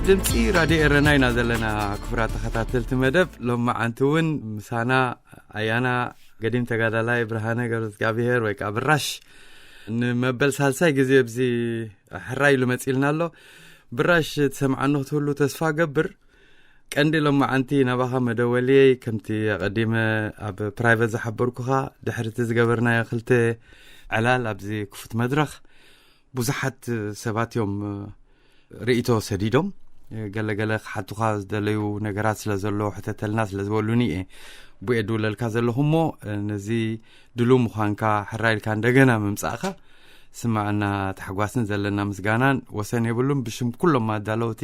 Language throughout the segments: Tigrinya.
ድምፂ ራድዮ ኤረና ኢና ዘለና። ክቡራት ተኸታተልቲ መደብ፣ ሎማዓንቲ እውን ምሳና ኣያና ገዲም ተጋዳላይ ብርሃነ ገብረ እግዚኣብሔር ወይ ከዓ ብራሽ ንመበል ሳልሳይ ግዜ ኣብዚ ሕራይ ኢሉ መፂልና ኣሎ። ብራሽ ትሰምዓኒ ክትህሉ ተስፋ ገብር። ቀንዲ ሎማዓንቲ ናባኻ መደወልየይ፣ ከምቲ ኣቐዲመ ኣብ ፕራይቨት ዝሓበርኩኻ፣ ድሕሪ እቲ ዝገበርናዮ ክልተ ዕላል ኣብዚ ክፉት መድረኽ ብዙሓት ሰባት እዮም ርእይቶ ሰዲዶም። ገለገለ ክሓቱኻ ዝደለዩ ነገራት ስለ ዘሎ፣ ሕተተልና ስለ ዝበሉኒ እየ ብኤ ድውለልካ ዘለኹ እሞ፣ ነዚ ድሉ ምዃንካ፣ ሕራይ ኢልካ እንደገና ምምጻእካ ስማዕና ታሕጓስን ዘለና ምስጋናን ወሰን የብሉን። ብሽም ኩሎም ኣዳለውቲ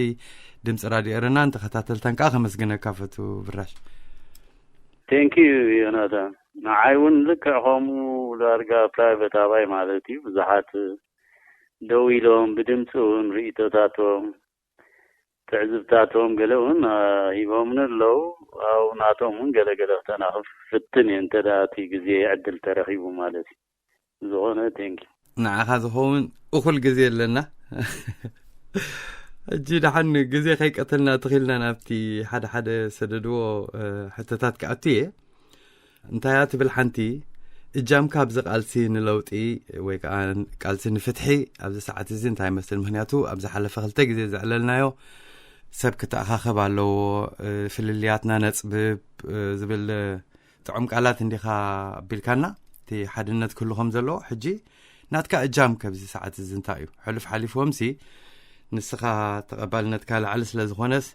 ድምፂ ራድዮ ኤረናን ተኸታተልታን ከዓ ከመስግነካ ፈቱ ብራሽ። ቴንኪ ዩ ዮናታን። ንዓይ እውን ልክዕ ከምኡ ዳርጋ ፕራይቨት ኣባይ ማለት እዩ። ብዙሓት ደው ኢሎም ብድምፂ እውን ርእይቶታቶም፣ ትዕዝብታቶም ገለ እውን ሂቦምኒ ኣለዉ። ኣብ ናቶም እውን ገለገለ ክተናኽፍ ፍትን እየ፣ እንተ ደኣ እቲ ግዜ ዕድል ተረኺቡ ማለት እዩ። ዝኾነ ቴንኪ። ንዓኻ ዝኸውን እኹል ግዜ ኣለና። ሕጂ ደሓን ግዜ ከይቀተልና ተኺልና ናብቲ ሓደ ሓደ ሰደድዎ ሕቶታት ክኣቱ እየ። እንታይ እያ ትብል ሓንቲ፣ እጃምካ ኣብዚ ቃልሲ ንለውጢ ወይ ከዓ ቃልሲ ንፍትሒ ኣብዚ ሰዓት እዚ እንታይ ይመስል? ምክንያቱ ኣብ ዝሓለፈ ክልተ ግዜ ዘዕለልናዮ ሰብ ክተኣኻኸብ ኣለዎ፣ ፍልልያትና ነፅብብ ዝብል ጥዑም ቃላት እንዲኻ ኣቢልካና፣ እቲ ሓድነት ክህሉ ከም ዘለዎ። ሕጂ ናትካ እጃም ከብዚ ሰዓት እዚ እንታይ እዩ? ሕሉፍ ሓሊፍዎምሲ ንስኻ ተቐባልነትካ ላዕሊ ስለ ዝኾነስ፣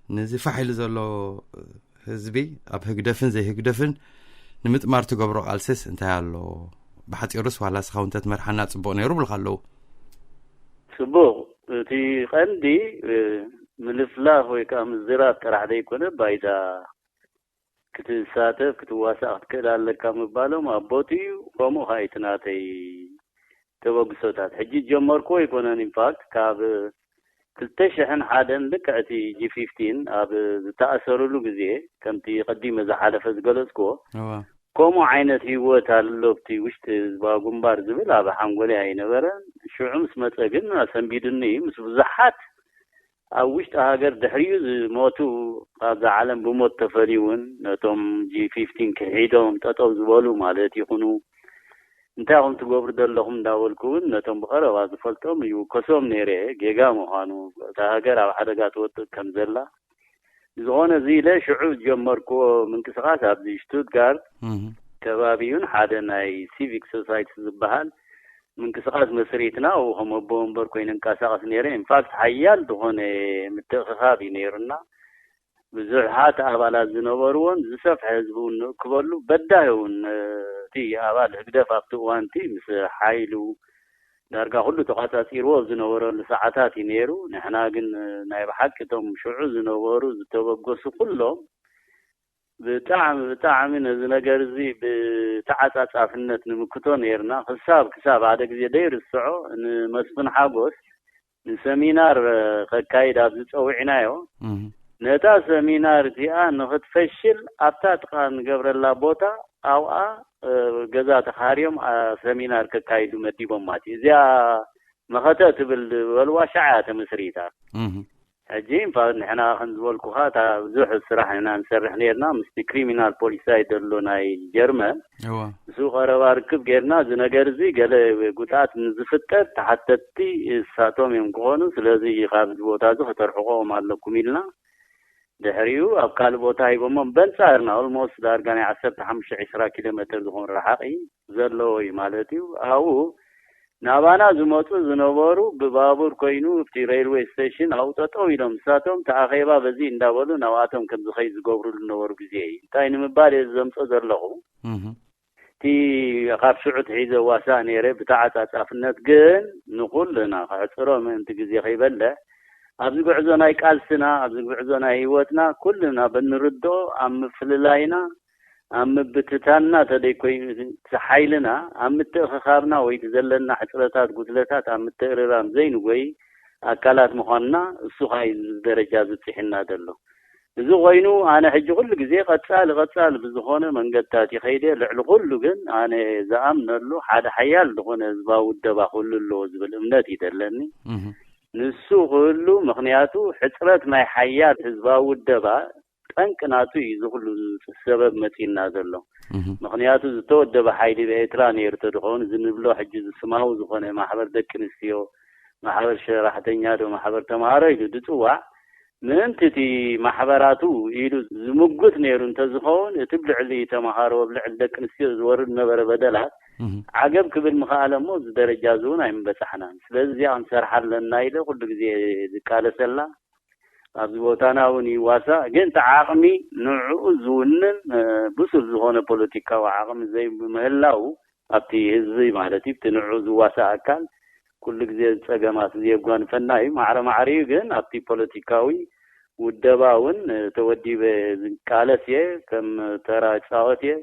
ነዚ ፋሕ ኢሉ ዘሎ ህዝቢ ኣብ ህግደፍን ዘይህግደፍን ንምጥማር ትገብሮ ቃልስስ እንታይ ኣሎ? ብሓፂሩስ ዋላ እስኻ እውን ተትመርሓና ፅቡቕ ነይሩ ብልካ ኣለዉ። ጽቡቕ። እቲ ቀንዲ ምልፍላፍ ወይ ከዓ ምዝራብ ጥራሕ ዘይኮነ፣ ባይታ ክትሳተፍ ክትዋሳእ ክትክእል ኣለካ ምባሎም ኣብ ቦትኡ እዩ። ከምኡ ከዓ እቲ ናተይ ተበግሶታት። ሕጂ ጀመርኩዎ ኣይኮነን። ኢንፋክት ካብ ክልተ ሽሕን ሓደን ልክዕ እቲ ጂ ፊፍቲን ኣብ ዝተኣሰርሉ ግዜ፣ ከምቲ ቀዲመ ዝሓለፈ ዝገለጽኩዎ፣ ከምኡ ዓይነት ህይወት ኣሎ ኣብቲ ውሽጢ ህዝባዊ ግንባር ዝብል ኣብ ሓንጎለይ ኣይነበረን። ሽዑ ምስ መጸ ግን ኣሰንቢዱኒ እዩ። ምስ ብዙሓት ኣብ ውሽጢ ሃገር ድሕሪኡ ዝሞቱ፣ ካብዛ ዓለም ብሞት ተፈልዩ እውን፣ ነቶም ጂ ፊፍቲን ክሒዶም ጠጠው ዝበሉ ማለት ይኹኑ፣ እንታይ ኢኹም ትገብሩ ዘለኹም እንዳበልኩ እውን ነቶም ብቐረባ ዝፈልጦም ይውከሶም ነይረ፣ ጌጋ ምዃኑ፣ እታ ሃገር ኣብ ሓደጋ ትወድቕ ከም ዘላ። ብዝኾነ፣ እዚ ኢለ ሽዑ ዝጀመርኩዎ ምንቅስቓስ ኣብዚ ሽቱትጋርት ከባቢኡን ሓደ ናይ ሲቪክ ሶሳይቲ ዝበሃል ምንቅስቓስ መስሪትና፣ ኣብኡ ከም ኣቦ ወንበር ኮይነ እንቀሳቐስ ነይረ። ኢንፋክት፣ ሓያል ዝኾነ ምትእኽኻብ እዩ ነይሩና። ብዙሓት ኣባላት ዝነበርዎን ዝሰፍሐ ህዝቢ እውን ንእክበሉ፣ በዳሂ እውን፣ እቲ ኣባል ህግደፍ ኣብቲ እዋንቲ ምስ ሓይሉ ዳርጋ ኩሉ ተቋጻጺርዎ ኣብ ዝነበረሉ ሰዓታት እዩ ነይሩ። ንሕና ግን ናይ ብሓቂ እቶም ሽዑ ዝነበሩ ዝተበገሱ ኩሎም ብጣዕሚ፣ ብጣዕሚ ነዚ ነገር እዚ ብተዓጻጻፍነት ንምክቶ ነይርና። ክሳብ፣ ክሳብ ሓደ ግዜ ደይርስዖ ንመስፍን ሓጎስ ንሰሚናር ከካይድ ኣብ ዝጸውዕናዮ፣ እህ፣ ነታ ሰሚናር እቲኣ ንኽትፈሽል ኣብታ ጥቓ ንገብረላ ቦታ ኣብኣ፣ እ፣ ገዛ ተኻርዮም፣ ኣ፣ ሰሚናር ከካይዱ መዲቦም ማለት እዩ። እዚኣ መኸተ ትብል ዝበልዋ ሻዕ እያ ተመስሪታ። እህ። ሕጂ ኢንፋክት ንሕና ከም ዝበልኩኻ እታ ብዙሕ ስራሕ ኢና ንሰርሕ ነይርና ምስቲ ክሪሚናል ፖሊሳይ ዘሎ ናይ ጀርመን። እዋ። ንሱ ቀረባ ርክብ ጌርና፣ እዚ ነገር እዚ ገለ ጉድኣት ንዝፍጠር ተሓተትቲ እሳቶም እዮም ክኾኑ። ስለዚ ካብዚ ቦታ እዚ ከተርሕቆም ኣለኩም ኢልና፣ ድሕሪኡ ኣብ ካልእ ቦታ ሂቦሞም በንጻርና፣ ኦልሞስት ዳርጋ ናይ ዓሰርተ ሓሙሽተ ዒስራ ኪሎ ሜትር ዝኾን ረሓቂ ዘለዎ እዩ ማለት እዩ። ኣብኡ ናባና ዝመጹ ዝነበሩ ብባቡር ኮይኑ ኣብቲ ሬልዌይ ስቴሽን ኣብኡ ጠጠው ኢሎም፣ ንሳቶም እቲ ኣኼባ በዚ እንዳበሉ ናብኣቶም ከም ዝኸይድ ዝገብሩሉ ዝነበሩ ግዜ እዩ። እንታይ ንምባል እየ ዘምጾ ዘለኹ? እህ። እቲ ካብ ሽዑ ትሒዘ ዋሳእ ነይረ ብተዓጻጻፍነት፣ ግን ንኹልና ከሕጽሮ ምእንቲ ግዜ ከይበልዕ፣ ኣብዚ ጉዕዞ ናይ ቃልስና፣ ኣብዚ ጉዕዞ ናይ ህይወትና፣ ኩልና ብንርድኦ ኣብ ምፍልላይና፣ ኣብ ምብትታንና ተደይኮይኑ፣ እቲ ሓይልና ኣብ ምትእኽኻብና ወይ እቲ ዘለና ሕጽረታት፣ ጉድለታት ኣብ ምትእርራም ዘይንጎይ ኣካላት ምዃንና፣ እሱ ኸኣ እዩ እዚ ደረጃ ዝብጽሕና ዘሎ። እዚ ኮይኑ፣ ኣነ ሕጂ ኩሉ ግዜ ቀጻሊ፣ ቀጻሊ ብዝኾነ መንገድታት ይኸይድ እየ። ልዕሊ ኩሉ ግን ኣነ ዝኣምነሉ ሓደ ሓያል ዝኾነ ህዝባዊ ውደባ ክህሉ ኣለዎ ዝብል እምነት እዩ ዘለኒ። እህ። ንሱ ክህሉ፣ ምኽንያቱ ሕጽረት ናይ ሓያል ህዝባዊ ውደባ ጠንቂ ናቱ እዩ እዚ ኩሉ ሰበብ መጺእና ዘሎ። ምኽንያቱ ዝተወደበ ሓይሊ ብኤርትራ ነይሩ ተድኸውን፣ እዚ ንብሎ ሕጂ ዝስማዊ ዝኾነ ማሕበር ደቂ ኣንስትዮ፣ ማሕበር ሰራሕተኛ ዶ ማሕበር ተምሃሮ ኢሉ ዝጽዋዕ፣ ምእንቲ እቲ ማሕበራቱ ኢሉ ዝምጉት ነይሩ እንተዝኸውን፣ እቲ ብልዕሊ ተምሃሮ፣ ብልዕሊ ደቂ ኣንስትዮ ዝወርድ ነበረ በደላት ዓገብ ክብል ምኽኣለ እሞ፣ እዚ ደረጃ እዚ እውን ኣይምበጻሕናን። ስለዚ እዚኣ ክንሰርሓ ኣለና ኢለ ኩሉ ግዜ ዝቃለሰላ፣ ኣብዚ ቦታና እውን ይዋሳእ። ግን እቲ ዓቕሚ ንዕኡ ዝውንን ብሱል ዝኾነ ፖለቲካዊ ዓቕሚ ዘይብምህላው፣ ኣብቲ ህዝቢ ማለት እዩ፣ እቲ ንዕኡ ዝዋሳእ ኣካል ኩሉ ግዜ ጸገማት እዚ የጓንፈና እዩ። ማዕረ ማዕሪኡ ግን ኣብቲ ፖለቲካዊ ውደባ እውን ተወዲበ ዝቃለስ እየ፣ ከም ተራ ጻወት እየ።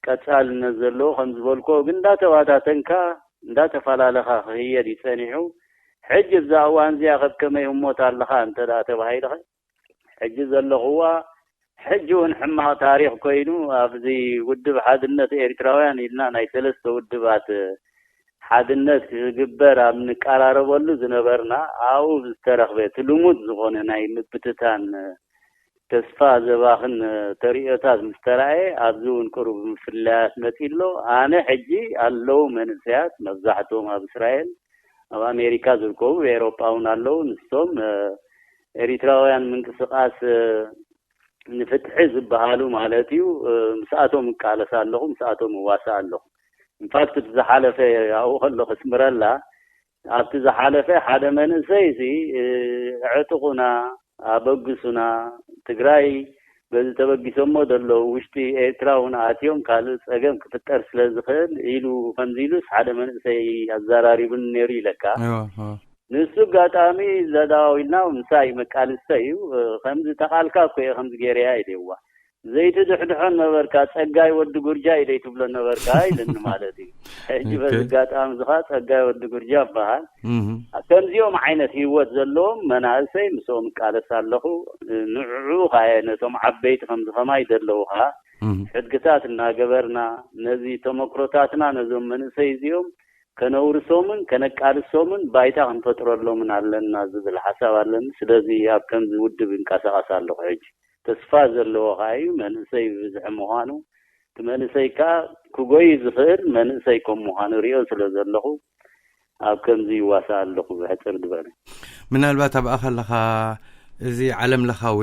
ቀጻልነት ዘለዎ ከም ዝበልኮ ግን እንዳተባታተንካ እንዳተፈላለኻ ክህየድ እዩ ጸኒሑ። ሕጂ እዛ እዋን እዚኣ ከብ ከመይ ህሞት ኣለኻ እንተ ደኣ ተባሂልኸ፣ ሕጂ ዘለኽዋ ሕጂ እውን ሕማቕ ታሪኽ ኮይኑ ኣብዚ ውድብ ሓድነት ኤርትራውያን ኢልና ናይ ሰለስተ ውድባት ሓድነት ክግበር ኣብ ንቀራረበሉ ዝነበርና ኣብኡ ዝተረኽበ እቲ ልሙድ ዝኾነ ናይ ምብትታን ተስፋ ዘባኽን ተርእዮታት ምስ ተራእየ ኣብዚ እውን ቅሩብ ምፍላያት መጺእ ኣሎ። ኣነ ሕጂ ኣለዉ መንእሰያት መብዛሕትኦም ኣብ እስራኤል ኣብ ኣሜሪካ ዝርከቡ ኤሮጳ እውን ኣለዉ። ንሶም ኤሪትራውያን ምንቅስቃስ ንፍትሒ ዝበሃሉ ማለት እዩ። ምስኣቶም እቃለስ ኣለኹ፣ ምስኣቶም እዋሳእ ኣለኹ። ኢንፋክት እቲ ዝሓለፈ ኣብኡ ከሎ ክስምረላ ኣብቲ ዝሓለፈ ሓደ መንእሰይ እዚ ኣዕጥቑና፣ ኣበግሱና፣ ትግራይ በዚ ተበጊሶሞ ዘለዉ ውሽጢ ኤርትራ እውን ኣትዮም ካልእ ጸገም ክፍጠር ስለ ዝኽእል ኢሉ ከምዚ ኢሉስ ሓደ መንእሰይ ኣዘራሪቡኒ ነይሩ ኢለካ። ንሱ ኣጋጣሚ ዘዳዋዊልና ምሳይ መቃልስተ እዩ። ከምዚ ተቓልካ እኮ እየ ከምዚ ገይረያ ኢለዋ። ዘይትድሕድሖ ነበርካ፣ ጸጋይ ወዲ ጉርጃ ኢለይ ትብሎ ነበርካ ኢልኒ ማለት እዩ። ሕጂ በዚ ኣጋጣሚ እዚ ኸዓ ጸጋይ ወዲ ጉርጃ እበሃል። ከምዚኦም ዓይነት ህይወት ዘለዎም መናእሰይ ምስኦም እቃለስ ኣለኹ። ንዕዑ ኸዓ ነቶም ዓበይቲ ከምዚ ኸማይ ዘለዉ ኸዓ ሕድግታት እናገበርና ነዚ ተመክሮታትና ነዞም መንእሰይ እዚኦም ከነውርሶምን ከነቃልሶምን ባይታ ክንፈጥረሎምን ኣለና ዝብል ሓሳብ ኣለኒ። ስለዚ ኣብ ከምዚ ውድብ ይንቀሳቐስ ኣለኹ ሕጂ። ተስፋ ዘለዎ ኸዓ እዩ። መንእሰይ ብብዝሒ ምዃኑ፣ እቲ መንእሰይ ከኣ ክጎይ ዝኽእል መንእሰይ ከም ምዃኑ ሪኦ ስለ ዘለኹ፣ ኣብ ከምዚ ይዋሳእ ኣለኹ ብሕጽር ዝበለ። ምናልባት ኣብኣ ከለኻ፣ እዚ ዓለም ለኻዊ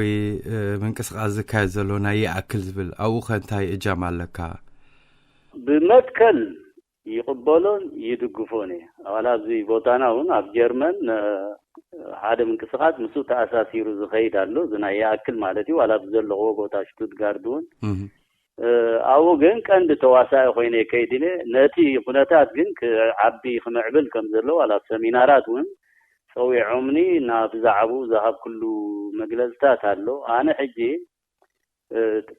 ምንቅስቃስ ዝካየድ ዘሎ ናይ ይኣክል ዝብል ኣብኡ ከ እንታይ እጃም ኣለካ? ብመትከል ይቕበሎን ይድግፎን እየ። ዋላ ኣብዚ ቦታና እውን ኣብ ጀርመን ሓደ ምንቅስቃስ ምስኡ ተኣሳሲሩ ዝኸይድ ኣሎ። እዚ ናይ ይኣክል ማለት እዩ። ዋላ ኣብዚ ዘለኽዎ ቦታ ሽቱትጋርድ እውን ኣብኡ ግን ቀንዲ ተዋሳኢ ኮይነ ይከይድ እየ። ነቲ ኩነታት ግን ክዓቢ ክምዕብል ከም ዘለዎ ዋላ ኣብ ሰሚናራት እውን ጸዊዖምኒ እና ብዛዕባኡ ዝሃብኩሉ መግለጽታት ኣሎ። ኣነ ሕጂ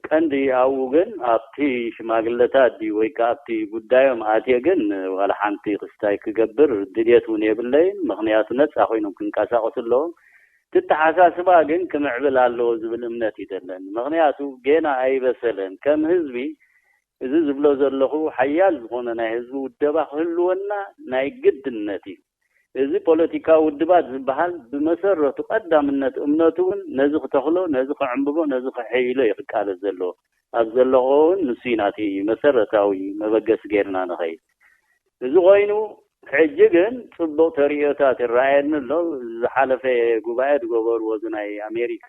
ቀንዲ ኣብኡ ግን ኣብቲ ሽማግለታት ድዩ ወይ ከዓ ኣብቲ ጉዳዮም ኣትየ ግን ዋላ ሓንቲ ክስታይ ክገብር ድልየት እውን የብለይን። ምኽንያቱ ነፃ ኮይኖም ክንቀሳቀሱ ኣለዎም። እቲ ኣተሓሳስባ ግን ክምዕብል ኣለዎ ዝብል እምነት እዩ ዘለኒ። ምኽንያቱ ጌና ኣይበሰለን። ከም ህዝቢ እዚ ዝብሎ ዘለኹ ሓያል ዝኾነ ናይ ህዝቢ ውደባ ክህልወና ናይ ግድነት እዩ። እዚ ፖለቲካዊ ውድባት ዝበሃል ብመሰረቱ ቀዳምነት እምነቱ እውን ነዚ ክተኽሎ፣ ነዚ ክዕንብቦ፣ ነዚ ክሕይሎ እዩ ክቃለስ ዘለዎ። ኣብ ዘለኽዎ እውን ንሱ እዩ ናቲ መሰረታዊ መበገሲ ጌርና ንኸይድ። እዚ ኮይኑ ሕጂ ግን ጽቡቕ ተርእዮታት ይረኣየኒ ኣሎ። ዝሓለፈ ጉባኤ ዝገበርዎ እዚ ናይ ኣሜሪካ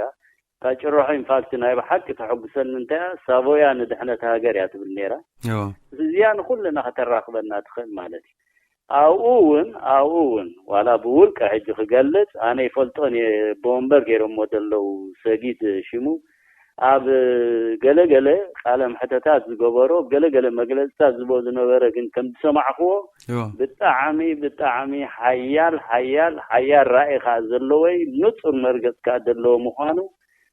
እታ ጭርሖ ኢንፋክት ናይ ብሓቂ ተሐጉሰኒ እንታይ እያ፣ ሳቮያ ንድሕነት ሃገር እያ ትብል ነይራ። እዚኣ ንኩልና ከተራኽበና ትኽእል ማለት እዩ። ኣብኡ እውን ኣብኡ እውን ዋላ ብውልቀ ሕጂ ክገልጽ ኣነ ይፈልጦን እየ። ቦምበር ገይሮሞ ዘለዉ ሰጊድ ሽሙ ኣብ ገለገለ ቃለ መሕተታት ዝገበሮ ገለገለ መግለጽታት ዝቦ ዝነበረ ግን ከም ዝሰማዕክዎ ብጣዕሚ ብጣዕሚ ሓያል ሓያል ሓያል ራእይ ከዓ ዘለዎይ ንጹር መርገጽ ከዓ ዘለዎ ምዃኑ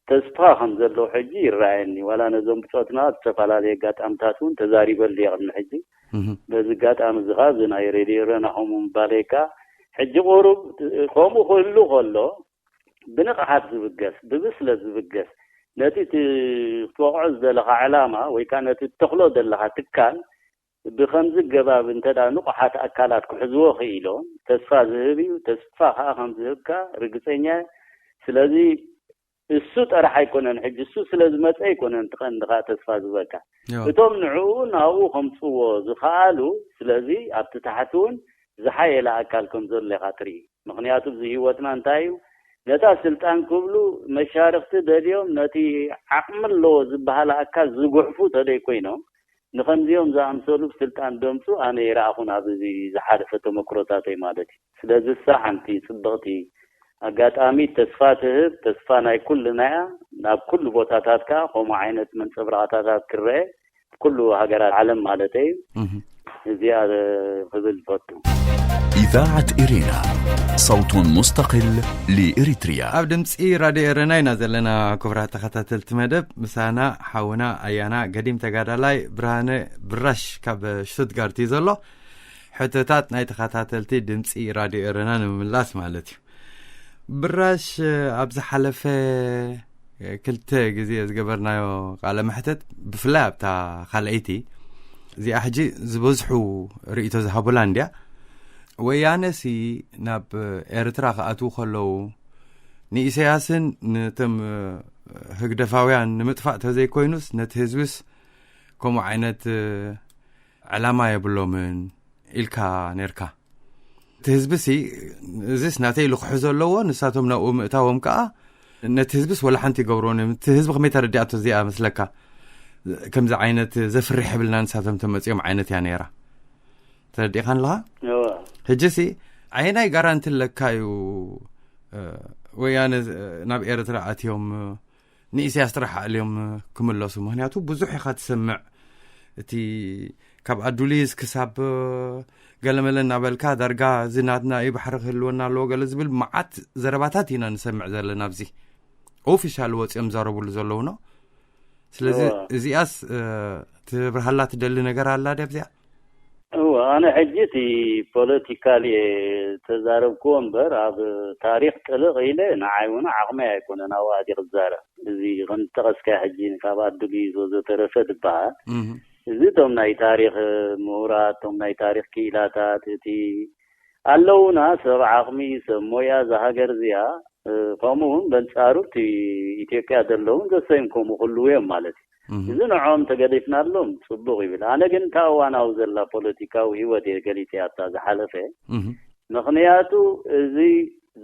ተስፋ ከም ዘለዎ ሕጂ ይረኣየኒ። ዋላ ነዞም ብጾትና ኣብ ዝተፈላለየ ኣጋጣምታት እውን ተዛሪበሉ እየ ቅድሚ ሕጂ። በዚ ኣጋጣሚ እዚ ከዓ እዚ ናይ ሬድዮ ረናኹም ምባለይ ከዓ ሕጂ ቁሩብ ከምኡ ክህሉ ከሎ ብንቕሓት ዝብገስ ብብስለት ዝብገስ ነቲ ክትወቕዖ ዝደለኻ ዕላማ ወይ ከዓ ነቲ ትተኽሎ ዘለኻ ትካል ብኸምዚ ገባብ እንተ ደኣ ንቑሓት ኣካላት ክሕዝዎ ክኢሎም፣ ተስፋ ዝህብ እዩ። ተስፋ ከኣ ከም ዝህብካ ርግጸኛ እየ። ስለዚ እሱ ጥራሕ ኣይኮነን፣ ሕጂ እሱ ስለ ዝመጸ ኣይኮነን፣ እቲ ቀንዲ ከኣ ተስፋ ዝበካ። እቶም ንዕኡ ናብኡ ከምጽዎ ዝኸኣሉ፣ ስለዚ ኣብቲ ታሕቲ እውን ዝሓየለ ኣካል ከም ዘሎ ኢኻ ትርኢ። ምኽንያቱ፣ እዚ ህይወትና እንታይ እዩ? ነታ ስልጣን ክብሉ መሻርኽቲ ደልዮም፣ ነቲ ዓቕሚ ኣለዎ ዝበሃል ኣካል ዝጉሕፉ ተደይ ኮይኖም፣ ንኸምዚኦም ዝኣምሰሉ ብስልጣን ደምጹ ኣነ ይረኣኹን፣ ኣብ እዚ ዝሓለፈ ተመክሮታተይ ማለት እዩ። ስለዚ እሳ ሓንቲ ጽብቕቲ ኣጋጣሚ፣ ተስፋ ትህብ፣ ተስፋ ናይ ኩልና እያ። ናብ ኩሉ ቦታታት ከኣ ከምኡ ዓይነት መንጸብራቕታታት ክረአ፣ ኩሉ ሃገራት ዓለም ማለተይ እዩ። እዚኣ ክብል ፈቱ። إذاعة إرينا، صوت مستقل لإريتريا. ኣብ ድምፂ ራድዮ ኤረና ኢና ዘለና። ክቡራት ተኸታተልቲ መደብ፣ ምሳና ሓውና ኣያና ገዲም ተጋዳላይ ብርሃነ ብራሽ ካብ ሽቱትጋርት እዩ ዘሎ። ሕቶታት ናይ ተኸታተልቲ ድምፂ ራድዮ ኤረና ንምምላስ ማለት እዩ። ብራሽ፣ ኣብ ዝሓለፈ ክልተ ግዜ ዝገበርናዮ ቃለ መሕተት፣ ብፍላይ ኣብታ ካልኣይቲ፣ እዚኣ ሕጂ ዝበዝሑ ርእይቶ ዝሃቡላ እንድያ። ወያነሲ ናብ ኤርትራ ክኣትዉ ከለዉ፣ ንኢሳያስን ነቶም ህግደፋውያን ንምጥፋእ ተዘይኮይኑስ፣ ነቲ ህዝብስ ከምኡ ዓይነት ዕላማ የብሎምን ኢልካ ነርካ። እቲ ህዝብሲ፣ እዚስ ናተይ ኢሉ ክሕዞ ኣለዎ፣ ንሳቶም ናብኡ ምእታዎም ከኣ ነቲ ህዝብስ ወላ ሓንቲ ይገብርዎን እዮም። እቲ ህዝቢ ከመይ ተረዲኣቶ እዚኣ መስለካ? ከምዚ ዓይነት ዘፍርሕ የብልና፣ ንሳቶም ተመጺኦም ዓይነት እያ ነይራ። ተረዲእካ ኣለኻ? ሕጂሲ፣ ኣየናይ ጋራንቲ ኣለካ እዩ፣ ወያነ ናብ ኤርትራ ኣትዮም ንኢሳያስ ጥራሕ ኣልዮም ክምለሱ? ምኽንያቱ ብዙሕ ኢኻ ትሰምዕ። እቲ ካብ ኣዱሊስ ክሳብ ገለመለ እናበልካ፣ ዳርጋ እዚ ናትና እዩ፣ ባሕሪ ክህልወና ኣለዎ፣ ገለ ዝብል መዓት ዘረባታት ኢና ንሰምዕ ዘለና። ኣብዚ ኦፊሻል ወፂኦም ዝዛረብሉ ዘለዉ ነው። ስለዚ እዚኣስ ትብርሃላ ትደሊ ነገር ኣላ ድያ ኣብዚኣ? እወ፣ ኣነ ሕጂ እቲ ፖለቲካል እየ ተዛረብክዎ እምበር፣ ኣብ ታሪኽ ጥልቕ ኢለ ንዓይ እውን ዓቕመይ ኣይኮነን ኣብኡ ኣትየ ክዛረብ። እዚ ከም ዝጠቐስካዮ ሕጂ ካብ ኣዱሊስ ወዘተረፈ ዝበሃል፣ እዚ እቶም ናይ ታሪኽ ምሁራት፣ እቶም ናይ ታሪኽ ክኢላታት፣ እቲ ኣለዉና ሰብ ዓቕሚ፣ ሰብ ሞያ እዛ ሃገር እዚኣ፣ ከምኡ እውን በንጻሩ እቲ ኢትዮጵያ ዘለውን ዘሰይም ከምኡ ክልዉ እዮም ማለት እዩ። እዚ ንዕኦም ተገዲፍናሎም ጽቡቕ ይብል። ኣነ ግን እታ እዋናዊ ዘላ ፖለቲካዊ ህይወት እየ ገሊጸ ኣብታ ዝሓለፈ። ምኽንያቱ እዚ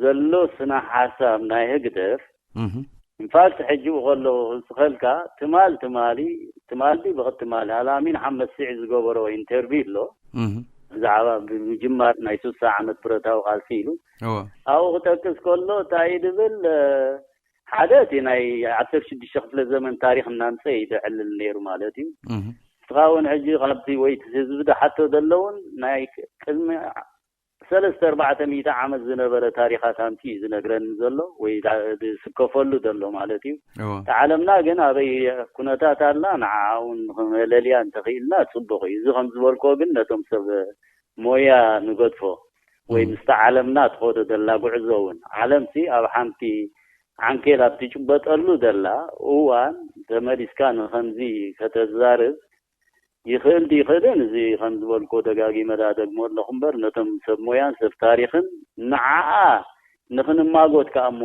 ዘሎ ስነ ሓሳብ ናይ ህግደፍ፣ ኢንፋክት ሕጂ ከለኹ ክስኸልካ፣ ትማል ትማሊ ትማል ድዩ ብቕት ትማሊ ኣልኣሚን ሓመድ ስዒድ ዝገበሮ ኢንተርቪው ኣሎ፣ ብዛዕባ ብምጅማር ናይ ስሳ ዓመት ብረታዊ ቃልሲ ኢሉ። ኣብኡ ክጠቅስ ከሎ እንታይ እዩ ድብል? ሓደ እቲ ናይ ዓሰርተ ሽዱሽተ ክፍለ ዘመን ታሪኽ እናምፀ እዩ ዘዕልል ነይሩ ማለት እዩ። ንስኻ እውን ሕጂ ካብቲ ወይ እቲ ህዝቢ ዝሓቶ ዘለውን ናይ ቅድሚ ሰለስተ ኣርባዕተ ሚእቲ ዓመት ዝነበረ ታሪኻት ኣምፂኡ እዩ ዝነግረኒ ዘሎ ወይ ዝስከፈሉ ዘሎ ማለት እዩ። እታ ዓለምና ግን ኣበይ ኩነታት ኣላ፣ ንዓኣ እውን መለልያ እንተኽኢልና ፅቡቕ እዩ። እዚ ከም ዝበልኮ ግን ነቶም ሰብ ሞያ ንገድፎ ወይ ምስቲ ዓለምና ትኸዶ ዘላ ጉዕዞ እውን፣ ዓለምሲ ኣብ ሓንቲ ዓንኬል ኣብ ትጭበጠሉ ዘላ እዋን ተመሊስካ ንኸምዚ ከተዛርብ ይኽእል ድይኽእልን፣ እዚ ከም ዝበልኮ ደጋጊመ ደኣ ደግሞ ኣለኹ እምበር፣ ነቶም ሰብ ሞያን ሰብ ታሪኽን ንዓኣ ንኽንማጎት ከኣ እሞ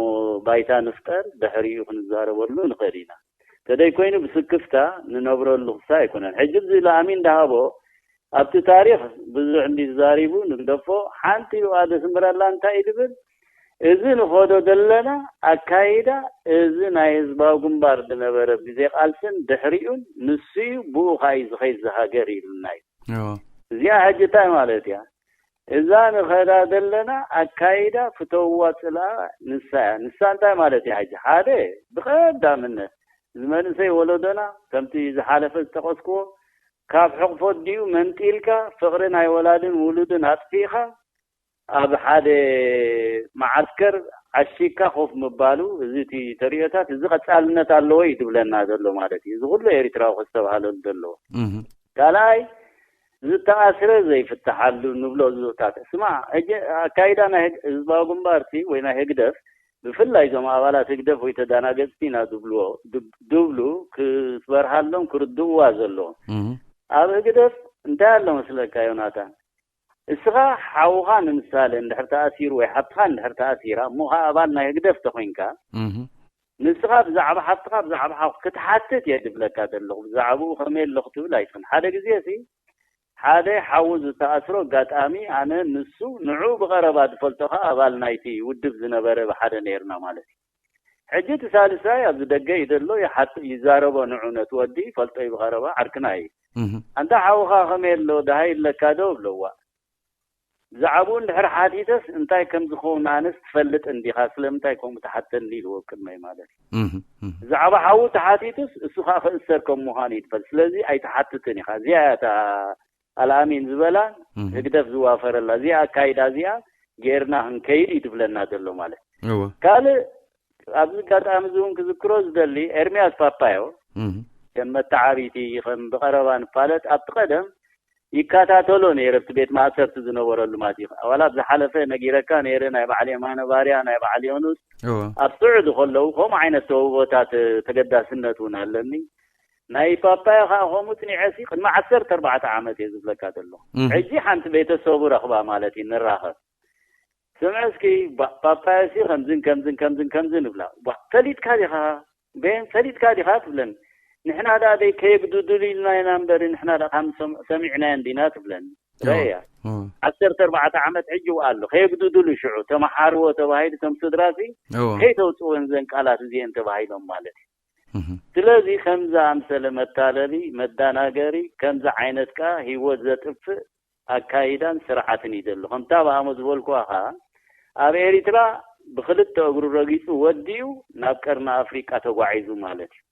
ባይታ ንፍጠር፣ ድሕሪኡ ክንዛረበሉ ንኽእል ኢና። ተደይ ኮይኑ ብስክፍታ ንነብረሉ ክሳ ኣይኮነን። ሕጂ እዚ ለኣሚን ዳሃቦ ኣብቲ ታሪኽ ብዙሕ እንዲ ተዛሪቡ ንግደፎ፣ ሓንቲ እዩ ኣደ ስምረላ እንታይ እዩ ዝብል? እዚ ንኸዶ ዘለና ኣካይዳ፣ እዚ ናይ ህዝባዊ ግንባር ዝነበረ ግዜ ቃልስን ድሕሪኡን ንሱ እዩ፣ ብኡ ኸኣ እዩ ዝኸይድ ዝሃገር ኢሉና እዩ። እዚኣ ሕጂ እንታይ ማለት እያ? እዛ ንኸዳ ዘለና ኣካይዳ ፍተውዋ ጽልኣ ንሳ እያ። ንሳ እንታይ ማለት እያ? ሕጂ ሓደ ብቐዳምነት እዚ መንእሰይ ወለዶና ከምቲ ዝሓለፈ ዝጠቐስክዎ ካብ ሕቕፎ ዲኡ መንጢልካ ፍቕሪ ናይ ወላድን ውሉድን ኣጥፊእኻ ኣብ ሓደ መዓስከር ዓሺግካ ኮፍ ምባሉ፣ እዚ እቲ ተርእዮታት እዚ ቀጻልነት ኣለዎ እዩ ዝብለና ዘሎ ማለት እዩ። እዚ ኩሉ ኤርትራዊ ከስተብሃለሉ ዘለዎ። ካልኣይ ዝተኣስረ ዘይፍትሓሉ ንብሎ ዝብታት። ስማ፣ ሕጂ ኣካይዳ ናይ ህግ- ህዝባዊ ግንባርሲ ወይ ናይ ህግደፍ፣ ብፍላይ እዞም ኣባላት ህግደፍ ወይ ተዳናገጽቲ ኢና ዝብልዎ ዝብ- ዝብሉ ክስበርሃሎም ክርድእዋ ዘለዎ። ኣብ ህግደፍ እንታይ ኣሎ መስለካ ዮናታን? እስኻ ሓውኻ ንምሳሌ እንድሕር ተኣሲሩ ወይ ሓብትኻ እንድሕር ተኣሲራ፣ እሞ ኸዓ ኣባል ናይ ህግደፍ ተኾይንካ፣ እህ፣ ንስኻ ብዛዕባ ሓብትኻ፣ ብዛዕባ ሓው ክትሓትት እየ ድብለካ ዘለኹ። ብዛዕባኡ ከመይ ኣለኹ ትብል ኣይትኽን። ሓደ ግዜ ሲ ሓደ ሓዉ ዝተኣስሮ ኣጋጣሚ ኣነ ንሱ ንዑ ብቐረባ ዝፈልጦ ኸዓ ኣባል ናይቲ ውድብ ዝነበረ ብሓደ ነይርና ማለት እዩ። ሕጂ እቲ ሳልሳይ ኣብዚ ደገ እዩ ዘሎ፣ ይሓት-፣ ይዛረቦ ንዑ ነቲ ወዲ ይፈልጦ እዩ ብቐረባ ዓርክና እዩ። እህ፣ ኣንታ ሓውኻ ከመይ ኣሎ ደሃይ ኣለካ ዶ እብለዋ። ብዛዕባኡ እንድሕር ሓቲተስ እንታይ ከም ዝኸውን ኣነስ ትፈልጥ እንዲኻ፣ ስለምንታይ ከምኡ ትሓተኒ ኢልዎ ቅድመይ ማለት እዩ። እህ፣ እህ። ብዛዕባ ሓዉ ተሓቲቱስ እሱ ኸዓ ክእሰር ከም ምዃኑ እዩ ትፈልጥ። ስለዚ ኣይትሓትትን ኢኻ። እዚኣ እያ እታ ኣልኣሚን ዝበላ እህ። ህግደፍ ዝዋፈረላ። እዚኣ ኣካይዳ እዚኣ ጌርና ክንከይድ እዩ ትብለና ዘሎ ማለት እዩ። እወ። ካልእ ኣብዚ ኣጋጣሚ እዚ እውን ክዝክሮ ዝደሊ ኤርምያስ ፓፓዮ እህ። ከም መተዓቢቲ ከም ብቐረባ ንፋለጥ ኣብቲ ቀደም ይከታተሎ ነይረ ኣብቲ ቤት ማእሰርቲ ዝነበረሉ ማለት እዩ። ዋላ ኣብ ዝሓለፈ ነጊረካ ነይረ ናይ በዓል የማነ ባርያ ናይ በዓል ዮኑስ እወ። ኣብ ስዑዲ ከለዉ ከምኡ ዓይነት ተውህቦታት ተገዳስነት እውን ኣለኒ። ናይ ፓፓዮ ከዓ ከምኡ ፅኒዐ ሲ ቅድሚ ዓሰርተ ኣርባዕተ ዓመት እየ ዝብለካ ዘሎ። እህ። ሕጂ ሓንቲ ቤተሰቡ ረኽባ ማለት እዩ ንራኸብ። ስምዐ እስኪ ባ-፣ ፓፓዮ ሲ ከምዝን ከምዝን ከምዝን ከምዝን እብላ። ባ፣ ፈሊጥካ ዲኻ? ቤን ፈሊጥካ ዲኻ ትብለኒ። ንሕና ደኣ ደይ ከየግዱዱሉ ኢልና ኢና እምበር ንሕና ደኣ ካብ ሰም-፣ ሰሚዕናዮ እንዲና ትብለኒ። እወ፣ ረእያ። እወ። ዓሰርተ ኣርባዕተ ዓመት ሕጂ ውኣ ኣሎ። ከየግዱዱሉ ሽዑ ተመሓርዎ ተባሂሉ እቶም ስድራ ሲ እወ። ከይተውፅወን ዘን ቃላት እዚአን ተባሂሎም ማለት እዩ። እህ። ስለዚ ከምዚ ኣምሰለ መታለሊ፣ መዳናገሪ፣ ከምዚ ዓይነት ከኣ ህይወት ዘጥፍእ ኣካይዳን ስርዓትን እዩ ዘሎ። ከምታ ብኣሞ ዝበልኩዋ ከኣ ኣብ ኤሪትራ ብክልተ እግሩ ረጊጹ ወዲኡ ናብ ቀርኒ ኣፍሪቃ ተጓዒዙ ማለት እዩ።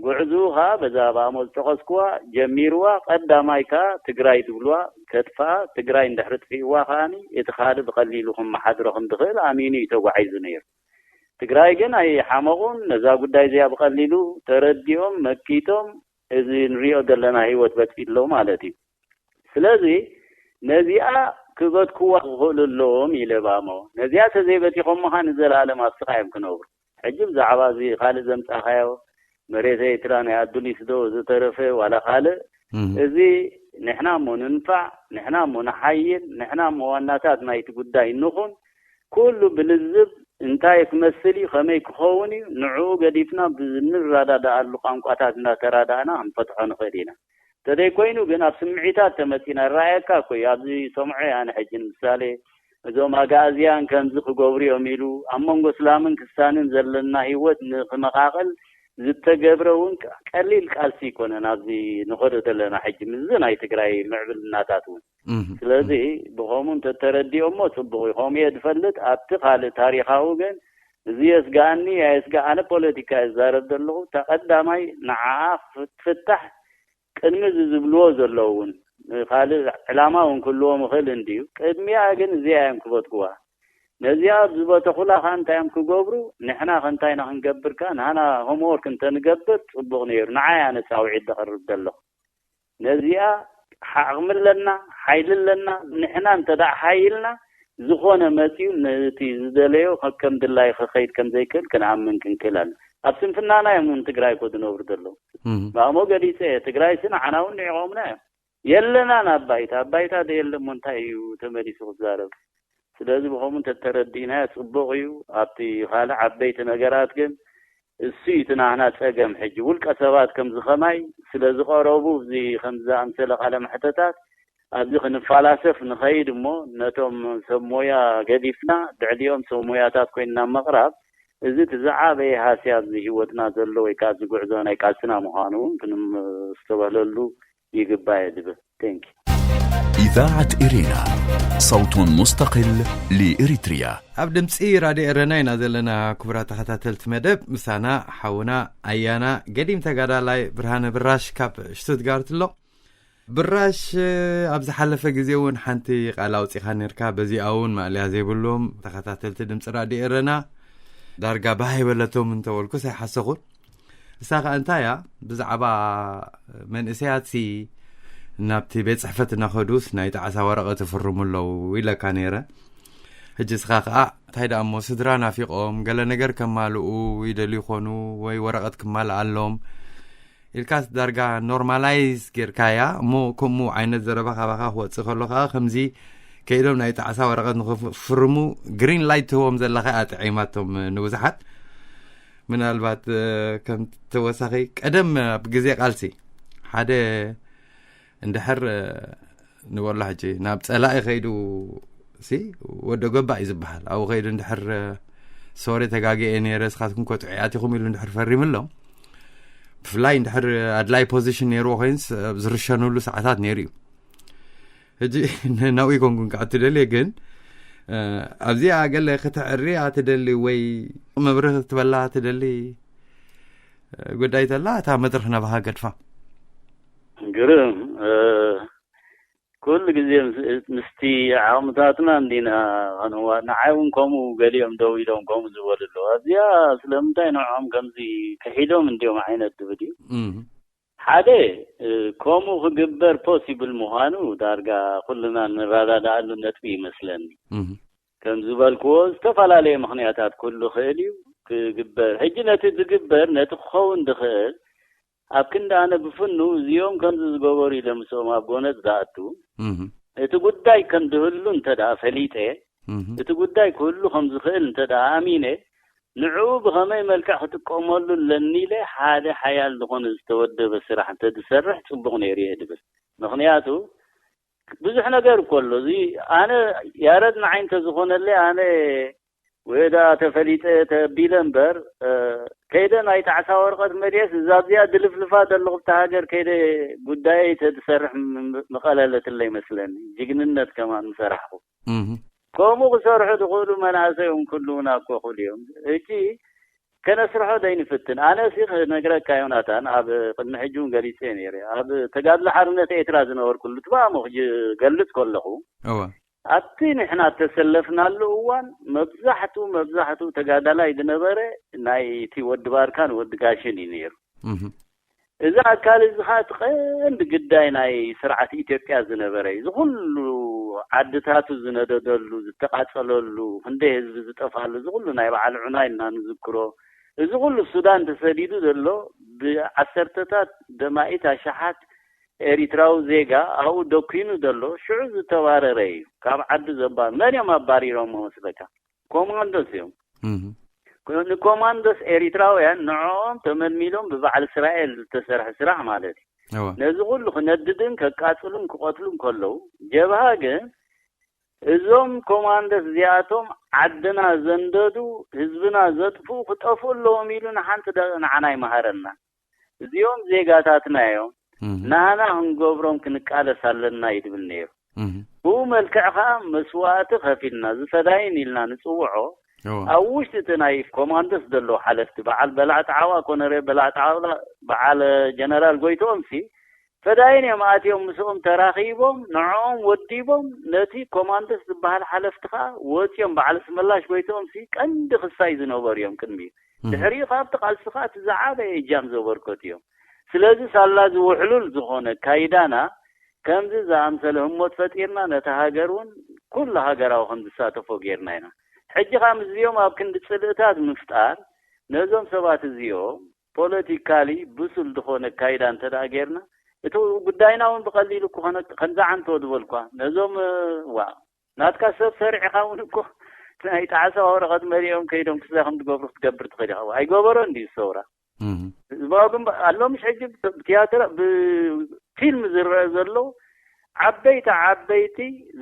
ጉዕዝኡ ከኣ በዛ ብኣሞ ዝጠቐስኩዋ ጀሚርዋ፣ ቀዳማይ ከኣ ትግራይ ዝብልዋ ከጥፍኣ፣ ትግራይ እንድሕሪ ጥፊእዋ ከኣኒ እቲ ካልእ ብቐሊሉ ክመሓድሮ ከም ዝኽእል ኣሚኑ እዩ ተጓዒዙ ነይሩ። ትግራይ ግን ኣይሓመቑን፣ ነዛ ጉዳይ እዚኣ ብቐሊሉ ተረዲኦም መኪቶም እዚ ንሪኦ ዘለና ህይወት በፂሎ ማለት እዩ። ስለዚ ነዚኣ ክበትክዋ ክኽእሉ ኣለዎም ኢለ ባሞ። ነዚኣ ተዘይበቲኾሞ ኸዓ ንዘለኣለም ኣብ ስቓይ እዮም ክነብሩ። ሕጂ ብዛዕባ እዚ ካልእ ዘምጻኻዮ መሬት ኤርትራ ናይ ኣዱሊስ ዶ ዝተረፈ ዋላ ካልእ፣ እህ። እዚ ንሕና እሞ ንንፋዕ፣ ንሕና እሞ ንሓይል፣ ንሕና እሞ ዋናታት ናይቲ ጉዳይ ንኹን፣ ኩሉ ብልዝብ እንታይ ክመስል እዩ፣ ከመይ ክኸውን እዩ፣ ንዕኡ ገዲፍና ብንረዳድኣሉ ቋንቋታት እናተራዳእና ክንፈትሖ ንኽእል ኢና። እንተዘይኮይኑ ግን ኣብ ስምዒታት ተመጺና፣ ይረኣየካ እኮ እዩ። ኣብዚ ሰምዖ እየ ኣነ ሕጂ ንምሳሌ፣ እዞም ኣግኣዝያን ከምዚ ክገብሩ እዮም ኢሉ፣ ኣብ መንጎ ስላምን ክስታንን ዘለና ህይወት ንክመቓቕል ዝተገብረ እውን ቀሊል ቃልሲ ኣይኮነን። ኣብዚ ንኸዶ ዘለና ሕጂ ምስዚ ናይ ትግራይ ምዕብልናታት እውን። እህ። ስለዚ ብኸምኡ እንተተረዲኦሞ ጽቡቕ እዩ። ከምኡ እየ ዝፈልጥ። ኣብቲ ካልእ ታሪኻዊ ግን እዚ የስግኣኒ ኣየስግኣ፣ ኣነ ፖለቲካ እየ ዝዛረብ ዘለኹ። እታ ቀዳማይ ንዓኣ ክትፍታሕ ቅድሚ እዚ ዝብልዎ ዘለዉ እውን ካልእ ዕላማ እውን ክህልዎም ይኽእል እንድዩ። ቅድሚኣ ግን እዚኣ እዮም ክበትኩዋ። ነዚኣ ኣብ ዝበተኹላ ኸዓ እንታይ እዮም ክገብሩ? ንሕና ኸ እንታይ ኢና ክንገብር ከ? ንሃና ሆምወርክ እንተንገብር ጽቡቕ ነይሩ። ንዓይ ኣነ ጻውዒት ዘቕርብ ዘለኹ። ነዚኣ ዓቕሚ ኣለና፣ ሓይሊ ኣለና። ንሕና እንተ ደኣ ሓይልና፣ ዝኾነ መጺኡ ነቲ ዝደለዮ ከ-፣ ከም ድላዩ ክኸይድ ከም ዘይክእል ክንኣምን ክንክእል ኣለና። ኣብ ስንፍናና እዮም እውን ትግራይ እኮ ዝነብሩ ዘለዉ። እም። ብኣሞ ገሊጸ እየ። ትግራይሲ ንዓና እውን ንዒቖምና እዮም። የለናን ኣብ ባይታ። ኣብ ባይታ ደየለ እሞ እንታይ እዩ ተመሊሱ ክዛረብ? ስለዚ ብኸምኡ እንተተረዲእናዮ ጽቡቕ እዩ። ኣብቲ ካልእ ዓበይቲ ነገራት ግን እሱ እዩ እቲ ናህና ጸገም። ሕጂ ውልቀ ሰባት ከምዚ ኸማይ ስለ ዝቐረቡ፣ እዚ ከምዚ ዝኣምሰለ ቃለ መሕተታት ኣብዚ ክንፈላሰፍ ንኸይድ እሞ፣ ነቶም ሰብ ሞያ ገዲፍና፣ ብዕሊኦም ሰብ ሞያታት ኮይንና ምቕራብ፣ እዚ እቲ ዝዓበየ ሃስያ ኣብዚ ህይወትና ዘሎ ወይ ከኣ ኣብዚ ጉዕዞ ናይ ቃልስና ምዃኑ እውን ክንስተብህለሉ ይግባእ እየ ዝብል። Thank you። إذاعة إرينا، صوت مستقل لإريتريا. ኣብ ድምፂ ራድዮ ኤረና ኢና ዘለና። ክቡራት ተኸታተልቲ መደብ፣ ምሳና ሓውና ኣያና ገዲም ተጋዳላይ ብርሃነ ብራሽ ካብ ሽቱትጋርት ኣሎ። ብራሽ፣ ኣብ ዝሓለፈ ግዜ እውን ሓንቲ ቃል ኣውፂኻ ነርካ። በዚኣ እውን ማእለያ ዘይብሎም ተኸታተልቲ ድምፂ ራድዮ ኤረና ዳርጋ ባህ ይበለቶም እንተበልኩስ ኣይሓሰኹን። እሳ ኸኣ እንታይ እያ? ብዛዕባ መንእሰያትሲ ናብቲ ቤት ጽሕፈት እናኸዱስ ናይ ጣዕሳ ወረቐት ይፍርሙ ኣለዉ ኢለካ ነይረ። ሕጂ እስኻ ኸኣ እንታይ ደኣ እሞ ስድራ ናፊቖም ገለ ነገር ከማልኡ ይደልዩ ይኾኑ ወይ ወረቐት ክማልኣሎም። ኢልካስ ዳርጋ ኖርማላይዝ ጌርካያ እሞ፣ ከምኡ ዓይነት ዘረባ ካባኻ ክወፅእ ከሎ ከዓ ከምዚ ከይዶም ናይ ጣዕሳ ወረቐት ንክፍርሙ ግሪን ላይት ትህቦም ዘለኻ እያ ጥዒማቶም ንብዙሓት። ምናልባት ከም ተወሳኺ ቀደም ኣብ ግዜ ቃልሲ ሓደ እንድሕር ንበሎ ሕጂ ናብ ፀላኢ ከይዱ ሲ ወደ ገባእ እዩ ዝበሃል። ኣብኡ ከይዱ እንድሕር ሶሪ ተጋጊኤ ነይረ፣ እስኻትኩም ኮ ጥዑያት ኢኹም ኢሉ እንድሕር ፈሪምሎም፣ ብፍላይ እንድሕር ኣድላይ ፖዚሽን ነይርዎ ኮይንስ ኣብ ዝርሸኑሉ ሰዓታት ነይሩ እዩ። ሕጂ ናብኡ ይኮንኩን ከዓ ትደልየ፣ ግን ኣብዚኣ ገለ ክትዕሪ ትደሊ ወይ መብርህ ክትበላ ትደሊ ጉዳይ ተላ እታ መድረክ ናባኻ ገድፋ። ግርም ኩሉ ግዜ ምስቲ ዓቕምታትና እንዲና ከንዋ ንዓይ እውን ከምኡ ገሊኦም ደው ኢሎም ከምኡ ዝበሉ ኣለዉ። ኣብዚኣ ስለምንታይ ንዕኦም ከምዚ ክሒዶም እንዲዮም ዓይነት ድብል እዩ። ሓደ ከምኡ ክግበር ፖሲብል ምዃኑ ዳርጋ ኩልና ንረዳዳኣሉ ነጥቢ ይመስለኒ። ከም ዝበልክዎ ዝተፈላለየ ምኽንያታት ክህሉ ክእል እዩ ክግበር። ሕጂ ነቲ ዝግበር ነቲ ክኸውን ዝኽእል ኣብ ክንዲ ኣነ ብፍኑ እዚኦም ከምዚ ዝገበሩ ኢለ ምስኦም ኣብ ጎነጽ ዝኣቱ እቲ ጉዳይ ከም ዝህሉ እንተ ደኣ ፈሊጠ እቲ ጉዳይ ክህሉ ከም ዝኽእል እንተ ደኣ ኣሚነ ንዕኡ ብኸመይ መልክዕ ክጥቀመሉ ኣለኒ ኢለ ሓደ ሓያል ዝኾነ ዝተወደበ ስራሕ እንተ ዝሰርሕ ጽቡቕ ነይሩ እየ ድብል። ምኽንያቱ ብዙሕ ነገር እኮ ኣሎ። እዚ ኣነ ያረድ ንዓይ እንተዝኾነለይ ኣነ ወይ ደኣ ተፈሊጠ ተቢለ እምበር ከይደ ናይ ጣዕሳ ወረቐት መሊኤስ እዛ ኣብዚኣ ድልፍልፋ ዘለኹ ብታ ሃገር ከይደ ጉዳየይ ተዝሰርሕ ምቐለለትለይ መስለኒ። ጅግንነት ከማን ምሰራሕኹ። ከምኡ ክሰርሑ ዝኽእሉ መናእሰይ እውን ክህልውና እኮ ክእሉ እዮም። ሕጂ ከነስርሖ ዘይንፍትን። ኣነ ሲ ክነግረካ ዮናታን ኣብ ቅድሚ ሕጂ እውን ገሊጸ ነይረ። ኣብ ተጋድሎ ሓርነት ኤርትራ ዝነበርኩሉ ትባሞ ክገልጽ ከለኹ ኣብቲ ንሕና እተሰለፍናሉ እዋን መብዛሕትኡ መብዛሕትኡ ተጋዳላይ ዝነበረ ናይ እቲ ወዲ ባርካን ወዲ ጋሽን እዩ ነይሩ። እዚ ኣካል እዚ ኸዓ እቲ ቀንዲ ግዳይ ናይ ስርዓት ኢትዮጵያ ዝነበረ እዩ። እዚ ኩሉ ዓድታቱ ዝነደደሉ ዝተቃጸለሉ ክንደይ ህዝቢ ዝጠፋሉ እዚ ኩሉ ናይ በዓል ዑና ኢልና ንዝክሮ እዚ ኩሉ ሱዳን ተሰዲዱ ዘሎ ብዓሰርተታት ደማኢት ኣሽሓት ኤሪትራዊ ዜጋ ኣብኡ ደኪኑ ዘሎ ሽዑ ዝተባረረ እዩ። ካብ ዓዱ ዘባ መን እዮም ኣባሪሮሞ መስለካ? ኮማንዶስ እዮም። ንኮማንዶስ ኤሪትራውያን ንዕኦም ተመልሚሎም ብበዓል እስራኤል ዝተሰርሐ ስራሕ ማለት እዩ። ነዚ ኩሉ ክነድድን ከቃጽሉን ክቐትሉን ከለዉ ጀብሃ ግን እዞም ኮማንዶስ እዚኣቶም ዓድና ዘንደዱ ህዝብና ዘጥፍኡ ክጠፍኡ ኣለዎም ኢሉ ንሓንቲ ደቂ ንዓና ይመሃረና። እዚኦም ዜጋታትና እዮም፣ ናህና ክንገብሮም ክንቃለስ ኣለና እዩ ድብል ነይሩ። ብኡ መልክዕ ከዓ መስዋእቲ ከፊልና ዝፈዳይን ኢልና ንፅውዖ ኣብ ውሽጢ እቲ ናይ ኮማንዶስ ዘለዉ ሓለፍቲ በዓል በላዕ ጣዕዋ ኮነሬ በላዕ ጣዕዋ በዓል ጀነራል ጎይትኦም ሲ ፈዳይን እዮም ኣትዮም ምስኦም ተራኺቦም ንዕኦም ወዲቦም ነቲ ኮማንዶስ ዝበሃል ሓለፍቲ ከዓ ወፂኦም በዓል ስመላሽ ጎይትኦም ሲ ቀንዲ ክሳይ ዝነበሩ እዮም ቅድሚኡ ድሕሪኡ ካብቲ ቃልሲ ከዓ እቲ ዝዓበየ እጃም ዘበርከቱ እዮም። ስለዚ ሳላ ዝውሕሉል ዝኾነ ካይዳና ከምዚ ዝኣምሰለ ህሞት ፈጢርና ነቲ ሃገር እውን ኩሉ ሃገራዊ ከም ዝሳተፎ ጌርና ኢና። ሕጂ ከዓ ምስዚኦም ኣብ ክንዲ ፅልእታት ምፍጣር ነዞም ሰባት እዚኦም ፖለቲካሊ ብሱል ዝኾነ ካይዳ እንተ ደኣ ጌርና እቲ ጉዳይና እውን ብቐሊሉ ክኾነ ከምዚ ዓንቶ ዝበልኳ ነዞም ዋ ናትካ ሰብ ሰሪዕኻ እውን እኮ ናይ ጣዕሳ ወረቐት መሊኦም ከይዶም ክስታይ ከም ትገብሩ ክትገብር ትኽእል ኢኻ። ኣይገበሮን ድዩ ሰውራ? እሞ ግን ኣሎ ምሽ ሕጂ ብትያትር ብፊልም ዝረአ ዘሎ ዓበይቲ ዓበይቲ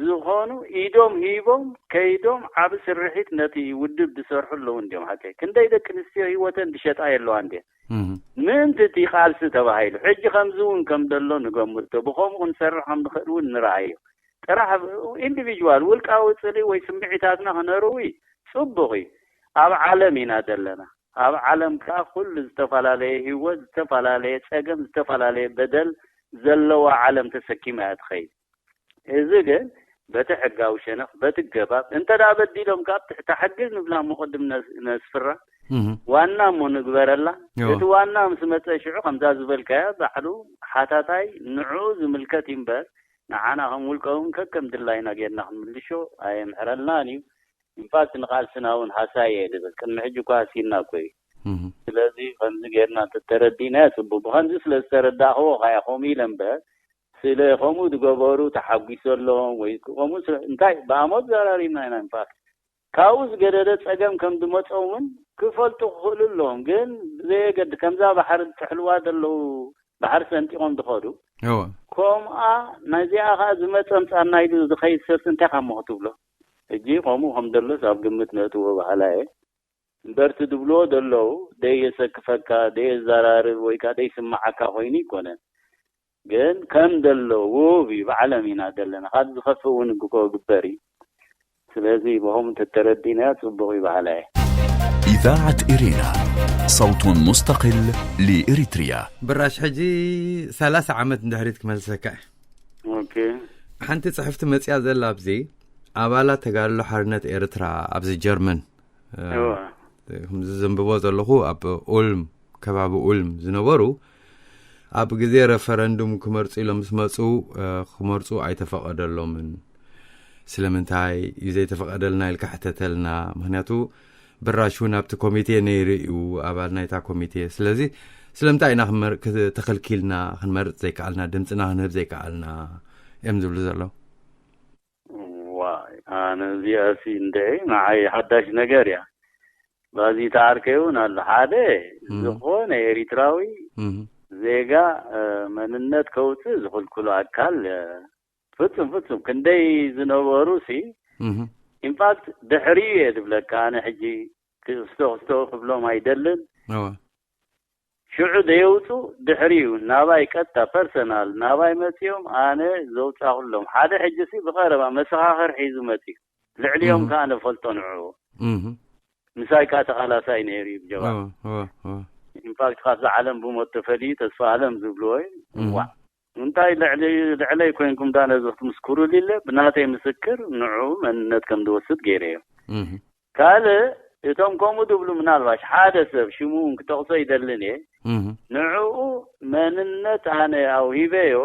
ዝኾኑ ኢዶም ሂቦም ከይዶም ዓብ ስርሒት ነቲ ውድብ ዝሰርሑ ኣለዉ እንዲዮም። ሓቀይ ክንደይ ደቂ ኣንስትዮ ህይወተን ዝሸጣ የለዋ እንዲየ ምእንቲ እቲ ቃልሲ ተባሂሉ ሕጂ ከምዚ እውን ከም ዘሎ ንገምቶ ብኸምኡ ክንሰርሕ ከም ንኽእል እውን ንረኣዮ። ጥራሕ ኢንዲቪጅዋል ውልቃዊ ፅልኢ ወይ ስምዒታትና ክነርዊ ፅቡቕ እዩ። ኣብ ዓለም ኢና ዘለና። ኣብ ዓለም ከዓ ኩሉ ዝተፈላለየ ህይወት፣ ዝተፈላለየ ፀገም፣ ዝተፈላለየ በደል ዘለዋ ዓለም ተሰኪማ እያ ትኸይድ። እዚ ግን በቲ ሕጋዊ ሸነኽ በቲ ገባብ እንተ ደኣ በዲሎም ካብ ትሕቲ ሕጊ ንብላ ምቕድም ነስፍራ ዋና እሞ ንግበረላ። እቲ ዋና ምስ መፀ ሽዑ ከምዛ ዝበልካያ ባዕሉ ሓታታይ ንዕኡ ዝምልከት ይምበር ንዓና ከም ውልቀ እውን ከከም ድላይና ጌርና ክንምልሾ ኣየምሕረልናን እዩ። ኢንፋክት ንቃልስና እውን ሃሳይ እየ ድብል ቅድሚ ሕጂ እኳ ሃሲና እኮ እዩ። ስለዚ ከምዚ ጌርና እንተተረዲእናዮ ጽቡቅ። ብኸምዚ ስለ ዝተረዳእኽዎ ኸኣ ከምኡ ኢለ እምበር፣ ስለ ከምኡ ዝገበሩ ተሓጒሰሎም ወይ ከምኡ ስለ፣ እንታይ ብኣሞት ዘራሪብና ኢና። ኢንፋክት ካብኡ ዝገደደ ጸገም ከም ዝመጾም እውን ክፈልጡ ክኽእሉ ኣለዎም። ግን ብዘየገድ ከምዛ ባሕሪ ዝጥሕልዋ ዘለዉ፣ ባሕሪ ሰንጢቖም ዝኸዱ፣ እወ። ከምኣ ናዚኣ ኸኣ ዝመጸ ምጻና ኢሉ ዝኸይድ ሰብሲ እንታይ ካብ ክትብሎ? ሕጂ ከምኡ ከም ዘሎስ ኣብ ግምት ነእትዎ በሃላይ እየ። እምበርቲ ዝብልዎ ዘለዉ ደየሰክፈካ፣ ደየዘራርብ ወይ ከኣ ደይስምዓካ ኮይኑ ኣይኮነን። ግን ከም ዘሎ ውብ እዩ፣ ብዓለም ኢና ዘለና። ካብ ዝኸፍእ እውን እኮ ግበር እዩ። ስለዚ ብኸምኡ እንተተረዲእናዮ ጽቡቕ እዩ በሃላይ እየ። إذاعة إرينا، صوت مستقل لإريتريا. ብራሽ ሕጂ ሰላሳ ዓመት ንድሕሪት ክመልሰካ እየ። ኦኬ። ሓንቲ ጽሕፍቲ መጽያ ዘላ ኣብዚ ኣባላት ተጋድሎ ሓርነት ኤርትራ ኣብዚ ጀርመን፣ እ፣ እወ። ከምዚ ዘንብቦ ዘለኹ ኣብ ኡልም፣ ከባቢ ኡልም ዝነበሩ ኣብ ግዜ ረፈረንዱም ክመርጹ ኢሎም ምስ መጹ፣ እ፣ ክመርጹ ኣይተፈቐደሎምን። ስለምንታይ እዩ ዘይተፈቐደልና ኢልካ ሕተተልና። ምክንያቱ ብራሽ እውን ኣብቲ ኮሚቴ ነይሩ እዩ፣ ኣባል ናይታ ኮሚቴ። ስለዚ ስለምንታይ ኢና ክንመር-፣ ክ-፣ ተኸልኪልና፣ ክንመርጽ ዘይከኣልና፣ ድምፅና ክንህብ ዘይከኣልና እዮም ዝብሉ ዘለዉ። ዋይ፣ ኣነ እዚኣሲ እንደ ንዓይ ሓዳሽ ነገር እያ። ባዚ ተዓርከይ እውን ኣሎ። ሓደ፣ እም። ዝኾነ ኤሪትራዊ እም፣ ዜጋ፣ እ፣ መንነት ከውፅእ ዝኽልክሎ ኣካል፣ እ፣ ፍጹም፣ ፍጹም። ክንደይ ዝነበሩ ሲ፣ እም፣ ኢንፋክት ድሕሪኡ እየ ዝብለካ። ኣነ ሕጂ ክስቶ ክስቶ ክብሎም ኣይደልን። እወ። ሽዑ ዘየውፁ ድሕሪኡ ናባይ ቀጥታ ፐርሰናል ናባይ መፂኦም ኣነ ዘውፃኹሎም። ሓደ ሕጂ ሲ ብቐረባ መሰኻኽር ሒዙ መፂኡ። ልዕሊኦም እም። ከኣ ነፈልጦ ንዕኡ። እም፣ ምሳይ ከኣ ተቓላሳይ ነይሩ እዩ ብጀባ። እወ፣ እወ፣ እወ። ኢንፋክት ካብዛ ዓለም ብሞት ተፈልዩ ተስፋ ኣለም ዝብልዎ እዩ። እም። ዋዕ። እንታይ ልዕሊ-፣ ልዕለይ ኮይንኩም ዳ ነዚ ክትምስክሩ ኢለ ብናተይ ምስክር ንዕኡ መንነት ከም ዝወስድ ገይረ እዮ። እም፣ ካልእ እቶም ከምኡ ዝብሉ ምናልባሽ ሓደ ሰብ ሽሙ እውን ክጠቕሶ ይደልን እየ። እም፣ ንዕኡ መንነት ኣነ ኣውሂበዮ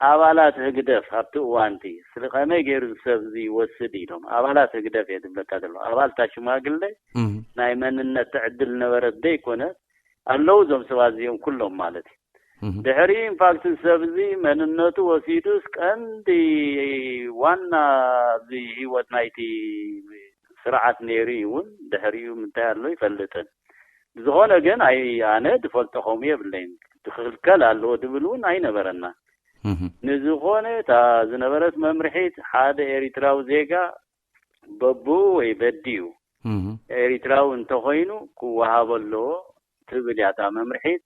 ኣባላት ህግደፍ ኣብቲ እዋንቲ ስለ ከመይ ገይሩ እዚ ሰብ እዚ ይወስድ ኢሎም ኣባላት ህግደፍ እየ ዝብለካ ዘሎ። ኣባልታ ሽማግለ እም፣ ናይ መንነት ትዕድል ነበረት ዘይኮነት ኣለዉ እዞም ሰባት እዚኦም ኩሎም ማለት እዩ። እም፣ ድሕሪ ኢንፋክት ሰብ እዚ መንነቱ ወሲዱስ ቀንዲ ዋና ኣብዚ ህይወት ናይቲ ስርዓት ነይሩ እዩ እውን ድሕሪኡ ምንታይ ኣሎ ይፈልጥን። ብዝኾነ ግን ኣይ ኣነ ዝፈልጦ ከምኡ የብለይን። ክኽልከል ኣለዎ ዝብል እውን ኣይነበረና። እም፣ ንዝኾነ እታ ዝነበረት መምርሒት ሓደ ኤሪትራዊ ዜጋ በቡ ወይ በዲኡ እም፣ ኤሪትራዊ እንተኾይኑ ክወሃቦ ኣለዎ ትብል እያ እታ መምርሒት።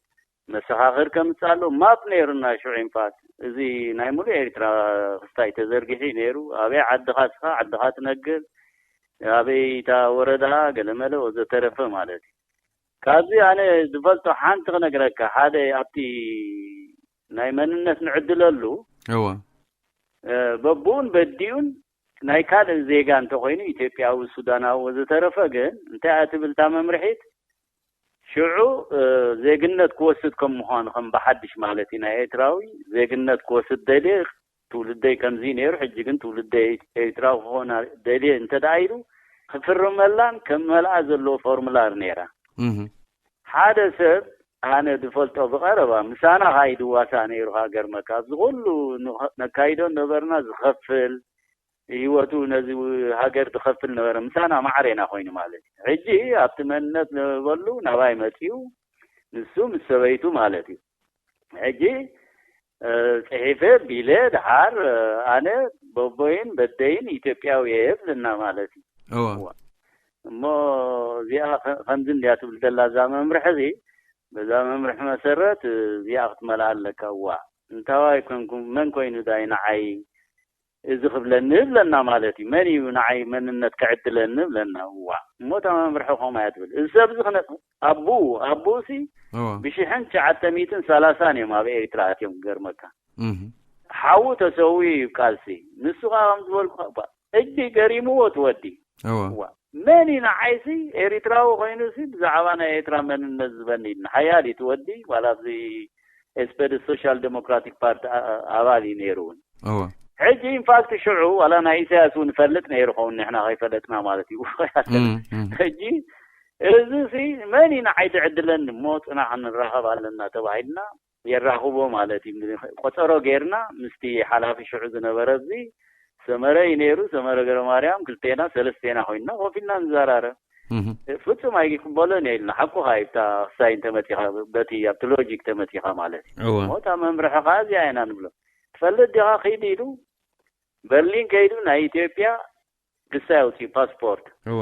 መሰኻኽር ከምጻእ ኣሎ ማፕ ነይሩና ሽዑ ኢንፋክት እዚ ናይ ሙሉእ ኤሪትራ ክስታይ ተዘርጊሑ እዩ ነይሩ። ኣበይ ዓድኻ ስኻ ዓድኻ ትነግር፣ ኣበይ እታ ወረዳ ገለመለ ወዘተረፈ ማለት እዩ። ካብዚ ኣነ ዝፈልጦ ሓንቲ ክነግረካ፣ ሓደ ኣብቲ ናይ መንነት ንዕድለሉ እወ። እ፣ በብኡን በዲኡን ናይ ካልእ ዜጋ እንተኾይኑ ኢትዮጵያዊ፣ ሱዳናዊ ወዘተረፈ ግን እንታይ እያ ትብል እታ መምርሒት? ሽዑ እ፣ ዜግነት ክወስድ ከም ምዃኑ ከም ብሓድሽ ማለት እዩ ናይ ኤርትራዊ ዜግነት ክወስድ ደልየ ትውልደይ ከምዚ ነይሩ ሕጂ ግን ትውልደይ ኤርትራዊ ክኾን ደልየ እንተ ደኣ ኢሉ ክፍርመላን ከም መልኣ ዘለዎ ፎርሙላር ነይራ። እም፣ ሓደ ሰብ ኣነ ዝፈልጦ ብቐረባ ምሳና ኸኣ እዩ ዝዋሳእ ነይሩ። ሃገርመካ ኣብዚ ኩሉ ንኸ-፣ ነካይዶ ነበርና ዝኸፍል ህይወቱ ነዚ ሃገር ዝኸፍል ነበረ። ምሳና ማዕሬና ኮይኑ ማለት እዩ። ሕጂ ኣብቲ መንነት ዝበሉ ናባይ መጺኡ ንሱ ምስ ሰበይቱ ማለት እዩ። ሕጂ እ፣ ጽሒፈ ቢለ ድሓር እ፣ ኣነ በቦይን በደይን ኢትዮጵያዊ እየ ብልና ማለት እዩ። እወ። እዋ። እሞ እዚኣ ከ-፣ ከምዚ እንድያ ትብል ዘላ እዛ መምርሒ እዚ። በዛ መምርሒ መሰረት እ፣ እዚኣ ክትመልኣ ኣለካ። እዋ እንታዋይ ኮንኩም መን ኮይኑ ዳይ ንዓይ እዚ ክብለኒ ብለና ማለት እዩ። መን እዩ ንዓይ መንነት ክዕድለኒ ብለና። እዋ እሞ እታ መምርሒ ከምኣ እያ ትብል። እዚ ሰብ እዚ ክነ-፣ ኣቡኡ ኣቡኡ ሲ እወ። ብሽሕን ትሽዓተ ሚእትን ሰላሳን እዮም ኣብ ኤርትራ ኣትዮም ክገርመካ። እም፣ ሓዉ ተሰዊኡ እዩ ቃልሲ። ንሱ ከዓ ከም ዝበልኩ እባ ሕጂ ገሪምዎ ትወዲ። እወ። እዋ መን እዩ ንዓይሲ ኤሪትራዊ ኮይኑሲ ብዛዕባ ናይ ኤርትራ መንነት ዝበኒ ሓያል እዩ ትወዲ ዋላ ኣብዚ ኤስፐደስ ሶሻል ዴሞክራቲክ ፓርቲ ኣ-፣ ኣባል እዩ ነይሩ እውን። እወ። ሕጂ ኢንፋክት ሽዑ ዋላ ናይ ኢሳያስ እውን ይፈልጥ ነይሩ ኸውን ንሕና ከይፈለጥና ማለት እዩ። እም፣ እም። ሕጂ እዚ ሲ መን እዩ ንዓይ ዝዕድለኒ እሞ ጽናሕ ንራኸብ ኣለና ተባሂልና የራኽቦ ማለት እዩ። ቆጸሮ ጌርና ምስቲ ሓላፊ ሽዑ ዝነበረ እዚ ሰመረ እዩ ነይሩ። ሰመረ ገረማርያም ክልቴና ሰለስቴና ኮይንና ኮፍ ኢልና ንዘራረብ። ፍጹም ኣይቅበሎን እየ ኢልና። ሓቁኻ እዩ። ብታ ክሳይ እንተመጺኻ፣ በቲ ኣብቲ ሎጂክ ተመጺኻ ማለት እዩ። እሞ እታ መምርሒ ኸዓ እዚኣ ኢና ንብሎ። ትፈልጥ ዲኻ? ኺድ ኢሉ በርሊን ከይዱ ናይ ኢትዮጵያ ክሳይ ኣውፅኡ ፓስፖርት። እወ።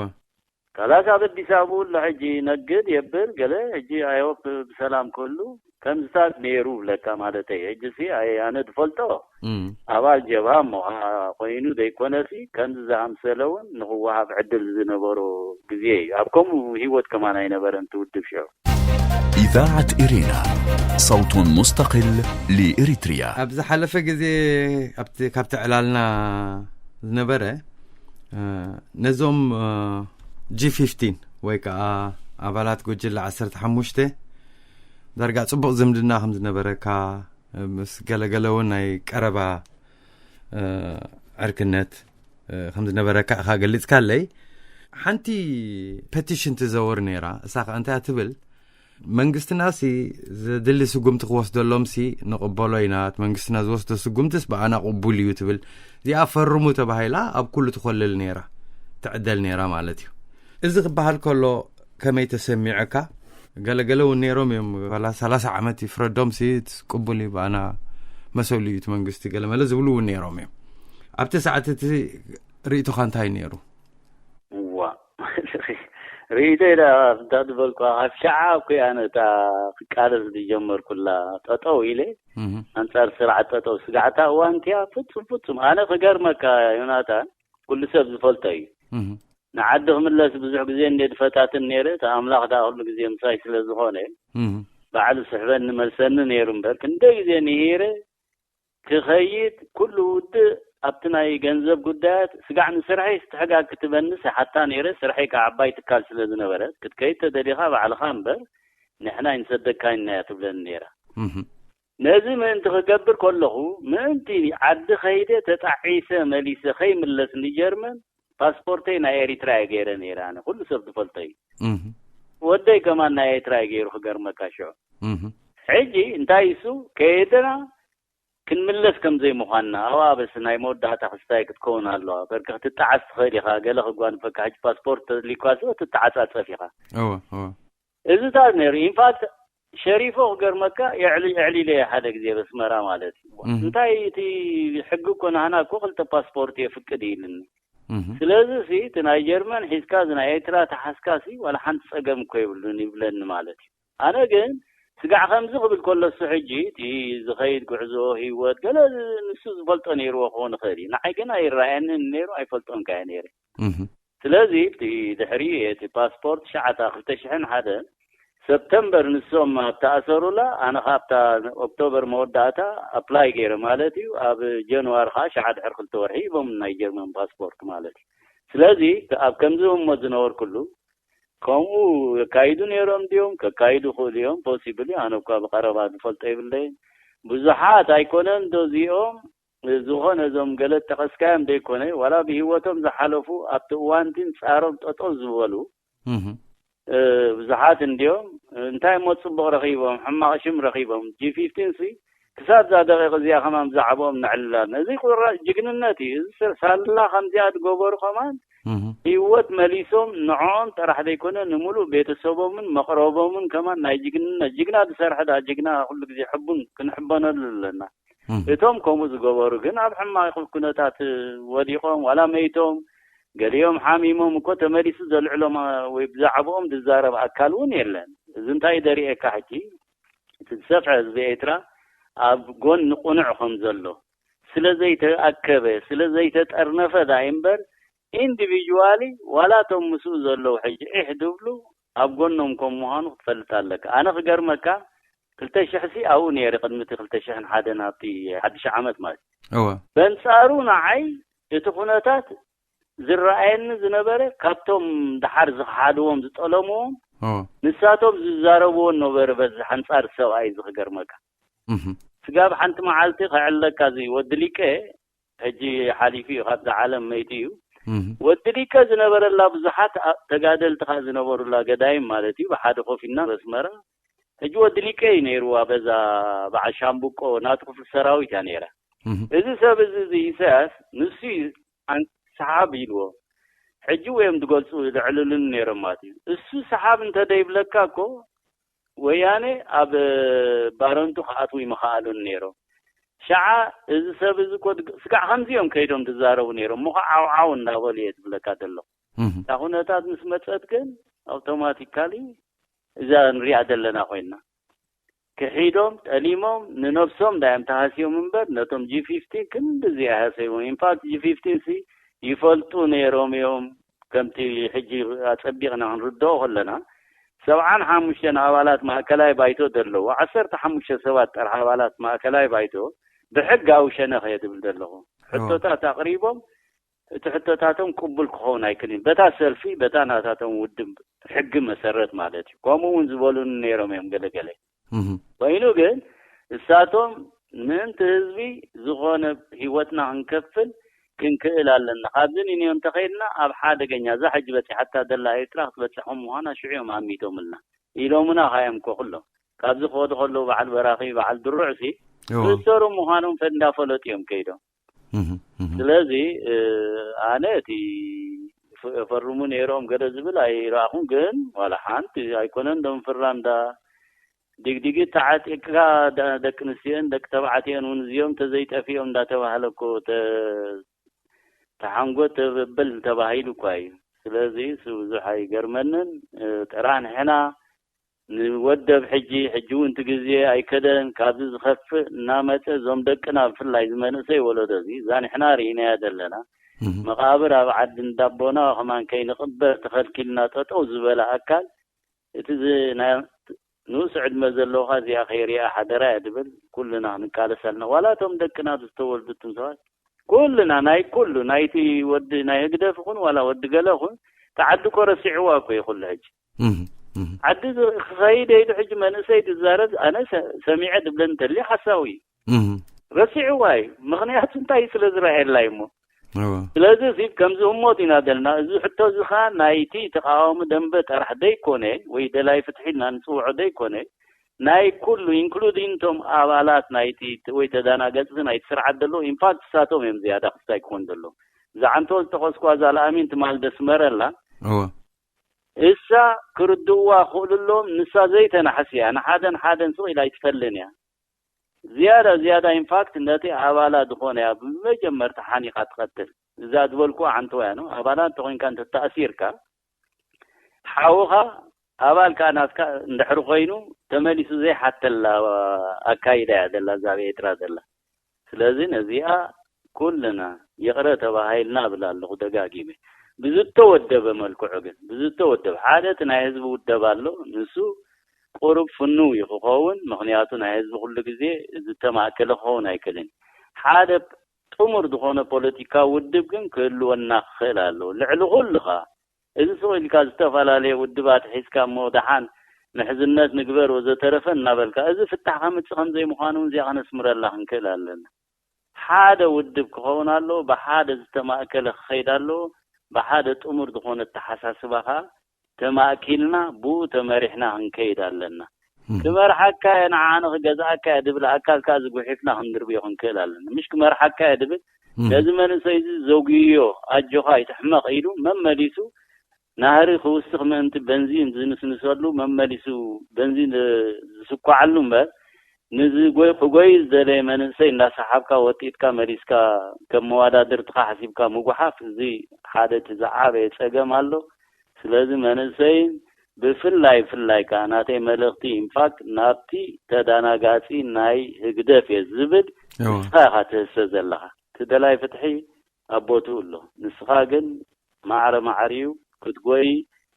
ካላስ ኣብ ኣዲስ ኣበባ ኣሎ ሕጂ ነግድ የብል ገለ። ሕጂ ኣይ ሆፕ ብሰላም ክህሉ ከምዝታት ነይሩ ብለካ ማለተይ። ሕጂ ሲ ኣይ ኣነ ዝፈልጦ እም። ኣባል ጀብሃ እሞ ኮይኑ ዘይኮነሲ ከምዚ ዝኣምሰለ እውን ንክወሃብ ዕድል ዝነበሮ ግዜ እዩ። ኣብ ከምኡ ህይወት ከማን ኣይነበረን ትውድብ ሽዑ። إذاعة إرينا، صوت مستقل لإريتريا. ኣብ ዝሓለፈ ግዜ ኣብቲ ካብቲ ዕላልና ዝነበረ ነዞም ጂ ፊፍቲን ወይ ከዓ ኣባላት ጉጅለ ዓሰርተ ሓሙሽተ ዳርጋ ፅቡቕ ዝምድና ከም ዝነበረካ ምስ ገለገለ እውን ናይ ቀረባ ዕርክነት ከም ዝነበረካ ኢኻ ገሊፅካለይ። ሓንቲ ፐቲሽን ትዘውር ነይራ። እሳ ከዓ እንታይ ትብል? መንግስትና ሲ ዘድሊ ስጉምቲ ክወስደሎም ሲ ንቕበሎ ኢና። እቲ መንግስትና ዝወስዶ ስጉምትስ ብኣና ቅቡል እዩ ትብል። እዚኣ ፈርሙ ተባሂላ ኣብ ኩሉ ትኾልል ነይራ፣ ትዕደል ነይራ ማለት እዩ። እዚ ክበሃል ከሎ ከመይ ተሰሚዐካ? ገለገለ እውን ነይሮም እዮም። ዋላ ሰላሳ ዓመት ይፍረዶም ሲ ቅቡል እዩ ብኣና መሰሉ እዩ እቲ መንግስቲ ገለመለ ዝብሉ እውን ነይሮም እዮም። ኣብቲ ሰዓት እቲ ርእይቶኻ እንታይ ነይሩ? እዋ ርእይቶ ኢለ እንዳ ዝበልኩ ካብ ሸዓ እኮ ኣነ እታ ክቃለስ ዝጀመርኩላ ጠጠው ኢለ ኣንጻር ስርዓት ጠጠው ስጋዕታ እዋን እቲያ ፍጹም ፍጹም ኣነ ክገርመካ ዮናታን ኩሉ ሰብ ዝፈልጦ እዩ። ንዓዲ ክምለስ ብዙሕ ግዜ እንደ ድፈታትን ነይረ፣ እቲ ኣምላኽ ደኣ ኩሉ ግዜ ምሳይ ስለ ዝኾነ ባዕሉ ስሕበኒ መልሰኒ ነይሩ እምበር ክንደይ ግዜ ንሂረ ክኸይድ ኩሉ ውድእ ኣብቲ ናይ ገንዘብ ጉዳያት ስጋዕ ንስርሐይ ስትሕጋግ ክትበንስ ይሓታ ነይረ። ስርሐይ ከዓ ዓባይ ትካል ስለ ዝነበረት ክትከይድ ተደሊኻ ባዕልኻ እምበር ንሕና ኣይንሰደካን ኢና እያ ትብለኒ ነይራ። ነዚ ምእንቲ ክገብር ከለኹ ምእንቲ ዓዲ ከይደ ተጣዒሰ መሊሰ ከይምለስ ንጀርመን ፓስፖርተይ ናይ ኤሪትራ እየ ገይረ ነይረ። ኣነ ኩሉ ሰብ ዝፈልጦ እዩ። ወደይ ከማን ናይ ኤሪትራ እዩ ገይሩ ክገርመካ ሽዑ። ሕጂ እንታይ እሱ ከይድና ክንምለስ ከም ዘይምዃንና ኣብኣ በስ ናይ መወዳእታ ክስታይ ክትከውን ኣለዋ። በርክ ክትጠዓስ ትኽእል ኢኻ። ገለ ክጓንፈካ ሕጂ ፓስፖርት ተድልዩካ ስለ ትተዓጻጸፍ ኢኻ። እወ እወ። እዚታት ነይሩ። ኢንፋክት ሸሪፎ ክገርመካ የዕሊ- የዕሊለየ ሓደ ግዜ በስመራ ማለት እዩ። እህ። እንታይ እቲ ሕጊ እኮ ናህና እኮ ክልተ ፓስፖርት የፍቅድ ኢልኒ። እህ። ስለዚ ሲ እቲ ናይ ጀርመን ሒዝካ እዚ ናይ ኤርትራ ተሓዝካ ሲ ዋላ ሓንቲ ጸገም እኮ የብሉን ይብለኒ ማለት እዩ። ኣነ ግን ስጋዕ ከምዚ ክብል ከሎ እሱ ሕጂ እቲ ዝኸይድ ጉዕዞ ህይወት ገለ ንሱ ዝፈልጦ ነይርዎ ክኾን ይኽእል እዩ። ንዓይ ግን ኣይረኣየንን ነይሩ ኣይፈልጦን ከኣ ነይረ። እህ። ስለዚ እቲ ድሕሪ እቲ ፓስፖርት ሸዓታ ክልተ ሽሕን ሓደን ሰፕተምበር ንሶም ኣብ ተኣሰሩላ ኣነ ካብታ ኦክቶበር መወዳእታ ኣፕላይ ገይረ ማለት እዩ። ኣብ ጀንዋሪ ከዓ ሸዓ ድሕሪ ክልተ ወርሒ ሂቦም ናይ ጀርመን ፓስፖርት ማለት እዩ። ስለዚ ኣብ ከምዚ ህሞት ዝነበርኩሉ ከምኡ የካይዱ ነይሮም ድዮም ከካይዱ ክእሉ እዮም ፖሲብል እዩ። ኣነ እኳ ብቀረባ ዝፈልጦ ይብለይን ብዙሓት ኣይኮነን ዶ እዚኦም ዝኾነ እዞም ገለ ጠቐስካዮም ዘይኮነ ዋላ ብህይወቶም ዝሓለፉ ኣብቲ እዋንቲ ንጻሮም ጠጠው ዝበሉ ብዙሓት እንድዮም። እንታይ እሞ ጽቡቕ ረኺቦም ሕማቕ ሽም ረኺቦም። ጂ ፊፍቲን ሲ ክሳብ እዛ ደቂቕ እዚኣ ከማን ብዛዕባኦም ነዕልል ኣለና። እዚ ቁራጽ ጅግንነት እዩ። እዚ ሳላ ከምዚኣ ዝገበሩ ከማን ህይወት መሊሶም ንዕኦም ጥራሕ ዘይኮነ ንምሉእ ቤተሰቦምን መቕረቦምን ከማን ናይ ጅግንነት ጅግና ዝሰርሐ ዳ ጅግና ኩሉ ግዜ ሕቡን ክንሕበነሉ ኣለና። እቶም ከምኡ ዝገበሩ ግን ኣብ ሕማቕ ኩነታት ወዲቖም ዋላ መይቶም ገሊኦም ሓሚሞም እኮ ተመሊሱ ዘልዕሎም ወይ ብዛዕባኦም ዝዛረብ ኣካል እውን የለን። እዚ እንታይ ደርእየካ ሕጂ እቲ ዝሰፍሐ ህዝቢ ኤርትራ ኣብ ጎኒ ቁኑዕ ከም ዘሎ ስለ ዘይተኣከበ ስለ ዘይተጠርነፈ ዳይ እምበር ኢንዲቪጁዋሊ ዋላ እቶም ምስኡ ዘለዉ ሕጂ ዒሕ ድብሉ ኣብ ጎኖም ከም ምዃኑ ክትፈልጥ ኣለካ። ኣነ ክገርመካ ክልተ ሽሕ ሲ ኣብኡ ነይረ ቅድሚ እቲ ክልተ ሽሕን ሓደን ኣብቲ ሓድሽ ዓመት ማለት እዩ። እወ። በንጻሩ ንዓይ እቲ ኩነታት ዝረኣየኒ ዝነበረ ካብቶም ደሓር ዝኸሓድዎም ዝጠለምዎም እወ። ንሳቶም ዝዛረብዎ ነበረ በዝሕ ኣንጻር ሰብኣይ እዚ ክገርመካ። እህ። ስጋብ ሓንቲ መዓልቲ ከዕለካ እዚ ወዲ ሊቀ ሕጂ ሓሊፉ እዩ ካብዛ ዓለም መይቱ እዩ። ወዲ ሊቀ ዝነበረላ ብዙሓት ተጋደልቲ ከኣ ዝነበሩላ ገዳይም ማለት እዩ። ብሓደ ኮፍ ኢልና በስመራ ሕጂ ወዲ ሊቀ እዩ ነይሩ። በዛ በዓል ሻምብቆ ናቱ ክፍል ሰራዊት እያ ነይራ። እዚ ሰብ እዚ እዚ ኢሳያስ ንሱ እዩ ኣን- ሰሓብ ኢልዎ። ሕጂ እዮም ዝገልፁ ዘዕልሉኒ ነይሮም ማለት እዩ። እሱ ሰሓብ እንተደይብለካ እኮ ወያነ ኣብ ባረንቱ ክኣትዉ ይምኸኣሉን ነይሮም። ሸዓ እዚ ሰብ እዚ እኮ ስጋዕ ከምዚ እዮም ከይዶም ዝዛረቡ ነይሮም። እሞ ከዓ ዓውዓው እንዳበሉ እየ ዝብለካ ዘለኹ። እታ ኩነታት ምስ መፀት ግን ኣውቶማቲካሊ እዛ ንሪኣ ዘለና ኮይና ክሒዶም ጠሊሞም ንነብሶም ዳዮም ተሃስዮም እምበር ነቶም ጂ ፊፍቲን ክንድዚ ኣይሃሰይዎም። ኢንፋክት ጂ ፊፍቲን ሲ ይፈልጡ ነይሮም እዮም። ከምቲ ሕጂ ኣጸቢቕና ክንርድኦ ከለና ሰብዓን ሓሙሽተን ኣባላት ማእከላይ ባይቶ ዘለዎ ዓሰርተ ሓሙሽተ ሰባት ጥራሕ ኣባላት ማእከላይ ባይቶ ብሕጋዊ ሸነኽ እየ ዝብል ዘለኹ ሕቶታት ኣቕሪቦም እቲ ሕቶታቶም ቅቡል ክኸውን ኣይክልን በታ ሰልፊ በታ ናታቶም ውድብ ሕጊ መሰረት ማለት እዩ። ከምኡ እውን ዝበሉኒ ነይሮም እዮም ገለገለ። ኮይኑ ግን እሳቶም ምእንቲ ህዝቢ ዝኾነ ህይወትና ክንከፍል ክንክእል ኣለና። ካብዚ ንንዮ እንተኸይድና ኣብ ሓደገኛ እዛ ሕጂ በፂሓታ ዘላ ኤርትራ ክትበፅሖም ምዃና ሽዑ እዮም ኣሚቶምልና ኢሎምና። ካዮም እኮ ኩሎም ካብዚ ክኸዱ ከለዉ በዓል በራኺ በዓል ድሩዕ ሲ ክእሰሩ ምዃኖም ፈ- እንዳፈለጡ እዮም ከይዶም። ስለዚ ኣነ እቲ ፈርሙ ነይሮም ገለ ዝብል ኣይረኣኹን። ግን ዋላ ሓንቲ ኣይኮነን ዶም ፍራም ዳ ዲግዲግ ተዓጢቅካ ደቂ ኣንስትዮን ደቂ ተባዕትዮን እውን እዚኦም ተዘይጠፊኦም እንዳተባህለ እኮ ተሓንጎ ተበብል ተባሂሉ እኳ እዩ። ስለዚ እሱ ብዙሕ ኣይገርመንን። ጥራሕ ንሕና ንወደብ ሕጂ ሕጂ እውን እቲ ግዜ ኣይከደን ካብዚ ዝኸፍእ እናመፀ እዞም ደቅና ብፍላይ ዝመንእሰይ ወለዶ እዚ እዛ ንሕና ርኢናያ ዘለና መቓብር ኣብ ዓዲ እንዳቦና ከማን ከይንቕበር ተኸልኪልና ጠጠው ዝበለ ኣካል እቲ ንኡስ ዕድመ ዘለውካ እዚኣ ከይሪኣ ሓደራ እያ ድብል ኩልና ክንቃለስ ኣለና። ዋላ እቶም ደቅና ዝተወልዱ እትም ሰባት ኩልና ናይ ኩሉ ናይቲ ወዲ ናይ ህግደፍ ይኹን ዋላ ወዲ ገለ ይኹን ተዓዲ እኮ ረሲዕዋ እኮ ይኹሉ ሕጂ ዓዲ ክኸይድ ኢሉ ሕጂ መንእሰይ ዝዛረብ ኣነ ሰሚዐ ድብለ እንተልዩ ሓሳዊ እዩ። ረሲዕዋ እዩ። ምኽንያቱ እንታይ ስለ ዝረኣየላ እዩ እሞ ስለዚ እዚ ከምዚ ህሞት ኢና ዘለና። እዚ ሕቶ እዚ ኸዓ ናይቲ ተቃዋሚ ደንበ ጠራሕ ደይኮነ ወይ ደላይ ፍትሒ ኢልና ንፅውዖ ደይኮነ ናይ ኩሉ ኢንክሉዲንግ ቶም ኣባላት ናይቲ ወይ ተዳናገፅቲ ናይቲ ስርዓት ዘሎ ኢንፋክት እሳቶም እዮም ዝያዳ ክስታይ ክኾን ዘሎ። እዛ ዓንቶ ዝጠቐስኳ እዛ ለኣሚን ትማል ደስመረላ እሳ ክርድእዋ ክኽእሉ ኣለዎም። ንሳ ዘይተናሕስ እያ። ንሓደን ሓደን ስቕ ኢላ ኣይትፈልን እያ። ዝያዳ ዝያዳ ኢንፋክት ነቲ ኣባላ ዝኾነ እያ ብመጀመርታ ሓኒኻ ትቐትል። እዛ ዝበልኩ ዓንቶ እያ ነው ኣባላ እንተኮይንካ እንተተኣሲርካ ሓውኻ ኣባል ከዓ ናትካ እንድሕሪ ኮይኑ ተመሊሱ ዘይሓተላ ኣካይዳ እያ ዘላ እዛ ኣብ ኤርትራ ዘላ። ስለዚ ነዚኣ ኩልና ይቕረ ተባሂልና እብል ኣለኹ ደጋጊመ። ብዝተወደበ መልክዑ ግን ብዝተወደበ ሓደ እቲ ናይ ህዝቢ ውደብ ኣሎ ንሱ ቁሩብ ፍኑው እዩ ክኸውን። ምኽንያቱ ናይ ህዝቢ ኩሉ ግዜ ዝተማእከለ ክኸውን ኣይክእልን። ሓደ ጥሙር ዝኾነ ፖለቲካዊ ውድብ ግን ክህልወና ክኽእል ኣለዎ። ልዕሊ ኩሉ ኸዓ እዚ ስቕ ኢልካ ዝተፈላለየ ውድባት ሒዝካ እሞ ደሓን ምሕዝነት ንግበር ወዘተረፈ እናበልካ እዚ ፍታሕ ከምፅእ ከምዘይምዃኑ እውን እዚኣ ከነስምረላ ክንክእል ኣለና። ሓደ ውድብ ክኸውን ኣለዎ፣ ብሓደ ዝተማእከለ ክኸይድ ኣለዎ፣ ብሓደ ጥሙር ዝኾነ ኣተሓሳስባ ኸዓ ተማእኪልና ብኡ ተመሪሕና ክንከይድ ኣለና። ክመርሓካ እየ ንዓነ ክገዝኣካ እየ ድብል ኣካል ከዓ ዝጉሒፍና ክንድርብዮ ክንክእል ኣለና። ምሽ ክመርሓካ እየ ድብል ነዚ መንእሰይ እዚ ዘጉዮ ኣጆኻ ይትሕመቕ ኢሉ መመሊሱ ናህሪ ክውስኽ ምእንቲ በንዚን ዝንስንሰሉ መመሊሱ በንዚን ዝስኳዓሉ እምበር ንዚ ጎይ ክጎይ ዝደለየ መንእሰይ እንዳሰሓብካ ወጢጥካ መሊስካ ከም መዋዳድርትኻ ሓሲብካ ምጉሓፍ እዚ ሓደ እቲ ዝዓበየ ፀገም ኣሎ። ስለዚ መንእሰይን ብፍላይ ብፍላይ ከዓ ናተይ መልእኽቲ ኢንፋክት ናብቲ ተዳናጋፂ ናይ ህግደፍ እየ ዝብል ንስኻ ኢኻ ትህሰ ዘለኻ። እቲ ደላይ ፍትሒ ኣብ ቦትኡ ኣሎ። ንስኻ ግን ማዕረ ማዕሪኡ ክትጎይ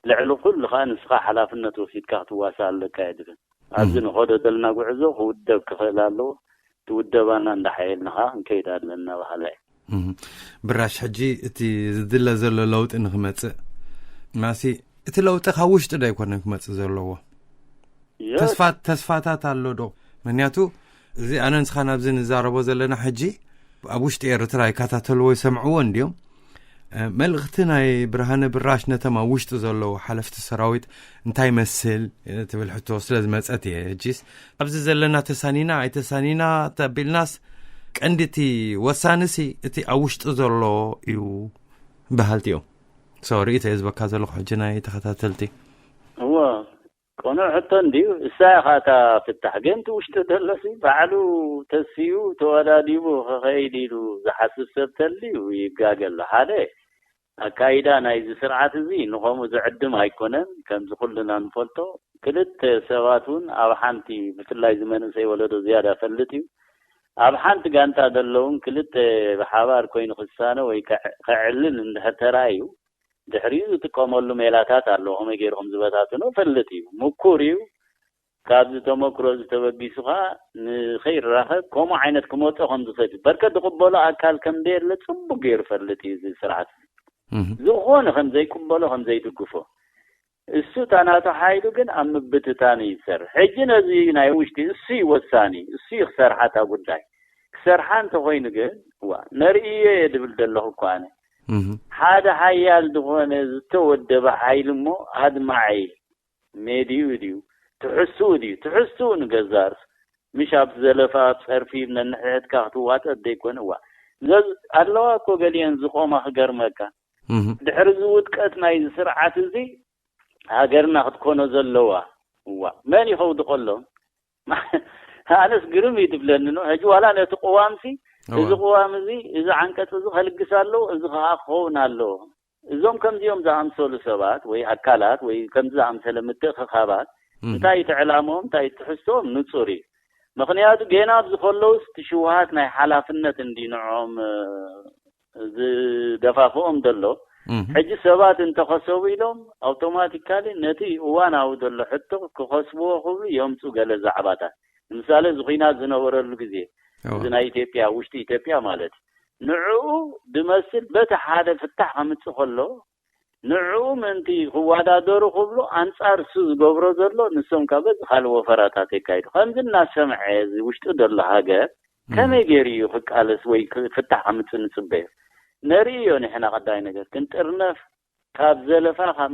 ልዕሊ ኩሉ ከዓ ንስኻ ሓላፍነት ወሲድካ ክትዋሳእ ኣለካ እየ ዝብል። ኣብዚ ንኸዶ ዘለና ጉዕዞ ክውደብ ክኽእል ኣለዎ። እቲ ውደባና እንዳሓየልና ከዓ ክንከይድ ኣለና በሃላይ። ብራሽ ሕጂ እቲ ዝድለ ዘሎ ለውጢ ንክመፅእ ማሲ እቲ ለውጢ ካብ ውሽጢ ዶ ኣይኮነን ክመፅእ ዘለዎ? ተስፋ ተስፋታት ኣሎ ዶ? ምክንያቱ እዚ ኣነ ንስኻ ናብዚ ንዛረቦ ዘለና ሕጂ ኣብ ውሽጢ ኤርትራ ይከታተልዎ ይሰምዕዎ እንዲዮም። መልእኽቲ ናይ ብርሃነ ብራሽ ነቶም ኣብ ውሽጢ ዘለዉ ሓለፍቲ ሰራዊት እንታይ ይመስል ትብል ሕቶ ስለ ዝመጸት እየ። ሕጂስ ኣብዚ ዘለና ተሳኒና ኣይተሳኒና ተቢልናስ ቀንዲ እቲ ወሳንሲ እቲ ኣብ ውሽጢ ዘሎ እዩ በሃልቲ እዮም። ሰው ርእይቶ እየ ዝበካ ዘለኹ ሕጂ ናይ ተኸታተልቲ። እዎ፣ ቅኑዕ ሕቶ እንድዩ። እሳ ኢኻ እታ ፍታሕ። ግን እቲ ውሽጢ ተሎሲ ባዕሉ ተሲኡ ተወዳዲቡ ክኸይድ ኢሉ ዝሓስብ ሰብ ተልዩ ይጋገ ኣሎ። ሓደ ኣካይዳ ናይዚ ስርዓት እዚ ንኸምኡ ዝዕድም ኣይኮነን። ከምዚ ኩልና ንፈልጦ ክልተ ሰባት እውን ኣብ ሓንቲ፣ ብፍላይ እዚ መንእሰይ ወለዶ ዝያዳ ፈልጥ እዩ። ኣብ ሓንቲ ጋንታ ዘለውን ክልተ ብሓባር ኮይኑ ክሳነ ወይ ከዕ- ከዕልል እንድሕር ተራእዩ ድሕሪኡ ዝጥቀመሉ ሜላታት ኣሎ። ከመይ ገይሩ ከም ዝበታትኖ ፈልጥ እዩ፣ ምኩር እዩ። ካብዚ ተመክሮ ዝተበጊሱ ከዓ ንኸይራኸብ ከምኡ ዓይነት ክመጾ ከም ዝኽእል በርከት ዝቕበሎ ኣካል ከም ደየለ ጽቡቅ ገይሩ ፈልጥ እዩ እዚ ስርዓት። ዝኾነ ከም ዘይቅበሎ ከም ዘይድግፎ እሱ ታናቱ ሓይሉ ግን ኣብ ምብትታን እዩ ዝሰርሕ። ሕጂ ነዚ ናይ ውሽጢ እሱ እዩ ወሳኒ፣ እሱ እዩ ክሰርሓ እታ ጉዳይ። ክሰርሓ እንተኮይኑ ግን ዋ ነርእዮ እየ ድብል ዘለኹ እኮ ኣነ። ሓደ ሓያል ዝኾነ ዝተወደበ ሓይሊ እሞ ኣድማዒ ሜድኡ ድዩ ትሕስኡ ድዩ ትሕስኡ ንገዛርስ ምሽ ኣብ ዘለፋ ኣብ ጸርፊ ነንሕሕትካ ክትዋጠጥ ዘይኮነ እዋ ነዝ ኣለዋ እኮ ገሊአን ዝቆማ ክገርመካ ድሕሪ ዝውድቀት ናይ ስርዓት እዚ ሃገርና ክትኮኖ ዘለዋ እዋ መን ይኸውድቀሎም? ኣነስ ግርም እዩ ትብለኒ ነው። ሕጂ ዋላ ነቲ ቅዋምሲ እዚ ቅዋም እዚ እዚ ዓንቀፅ እዚ ከልግስ ኣለዎ፣ እዚ ከዓ ክኸውን ኣለዎ። እዞም ከምዚኦም ዝኣምሰሉ ሰባት ወይ ኣካላት ወይ ከምዚ ዝኣምሰለ ምትእኽኻባት እንታይ እቲ ዕላምኦም እንታይ ትሕዝቶኦም ንፁር እዩ። ምክንያቱ ጌና ኣብዚ ከለውስ እቲ ሽውሃት ናይ ሓላፍነት እንዲ ንዕኦም ዝደፋፍኦም ዘሎ ሕጂ ሰባት እንተኸሰቡ ኢሎም ኣውቶማቲካሊ ነቲ እዋናዊ ዘሎ ሕቶ ክኸስብዎ ክብሉ የምፁ ገለ ዛዕባታት። ንምሳሌ እዚ ኩናት ዝነበረሉ ግዜ እዚ ናይ ኢትዮጵያ ውሽጢ ኢትዮጵያ ማለት እዩ። ንዕኡ ድመስል በቲ ሓደ ፍታሕ ከምፅእ ከሎ ንዕኡ ምእንቲ ክወዳደሩ ክብሉ ኣንፃር እሱ ዝገብሮ ዘሎ ንሶም ካብ በዚ ካልእ ወፈራታት የካይዱ። ከምዚ እናሰምዐ እዚ ውሽጢ ዘሎ ሃገር ከመይ ገይሩ እዩ ክቃለስ ወይ ፍታሕ ከምፅእ ንፅበዮ? ነርእዮ ንሕና ቀዳይ ነገር ክንጥርነፍ ካብ ዘለፋ ካብ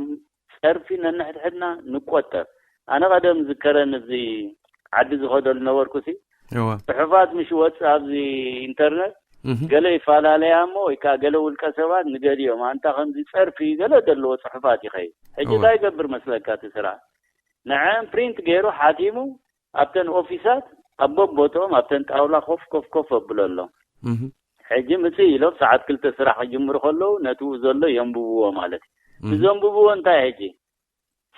ጸርፊ ነንሕድሕድና ንቆጠብ። ኣነ ቀደም ዝከረን እዚ ዓዲ ዝኸደሉ ነበርኩሲ ጽሑፋት ምሽ ወጽእ ኣብዚ ኢንተርነት ገለ ይፈላለያ እሞ ወይ ከዓ ገለ ውልቀ ሰባት ንገሊኦም ኣንታ ከምዚ ጸርፊ ገለ ዘለዎ ጽሑፋት ይኸይ ሕጂ እንታይ ይገብር መስለካ እቲ ስራ ንዐን ፕሪንት ገይሩ ሓቲሙ ኣብተን ኦፊሳት ኣብ በቦትኦም ኣብተን ጣውላ ኮፍ ኮፍ ኮፍ ኣብለሎም ሕጂ ምጽእ ኢሎም ሰዓት ክልተ ስራሕ ክጅምሩ ከለዉ ነትኡ ዘሎ የንብብዎ ማለት እዩ። ንዘንብብዎ እንታይ ሕጂ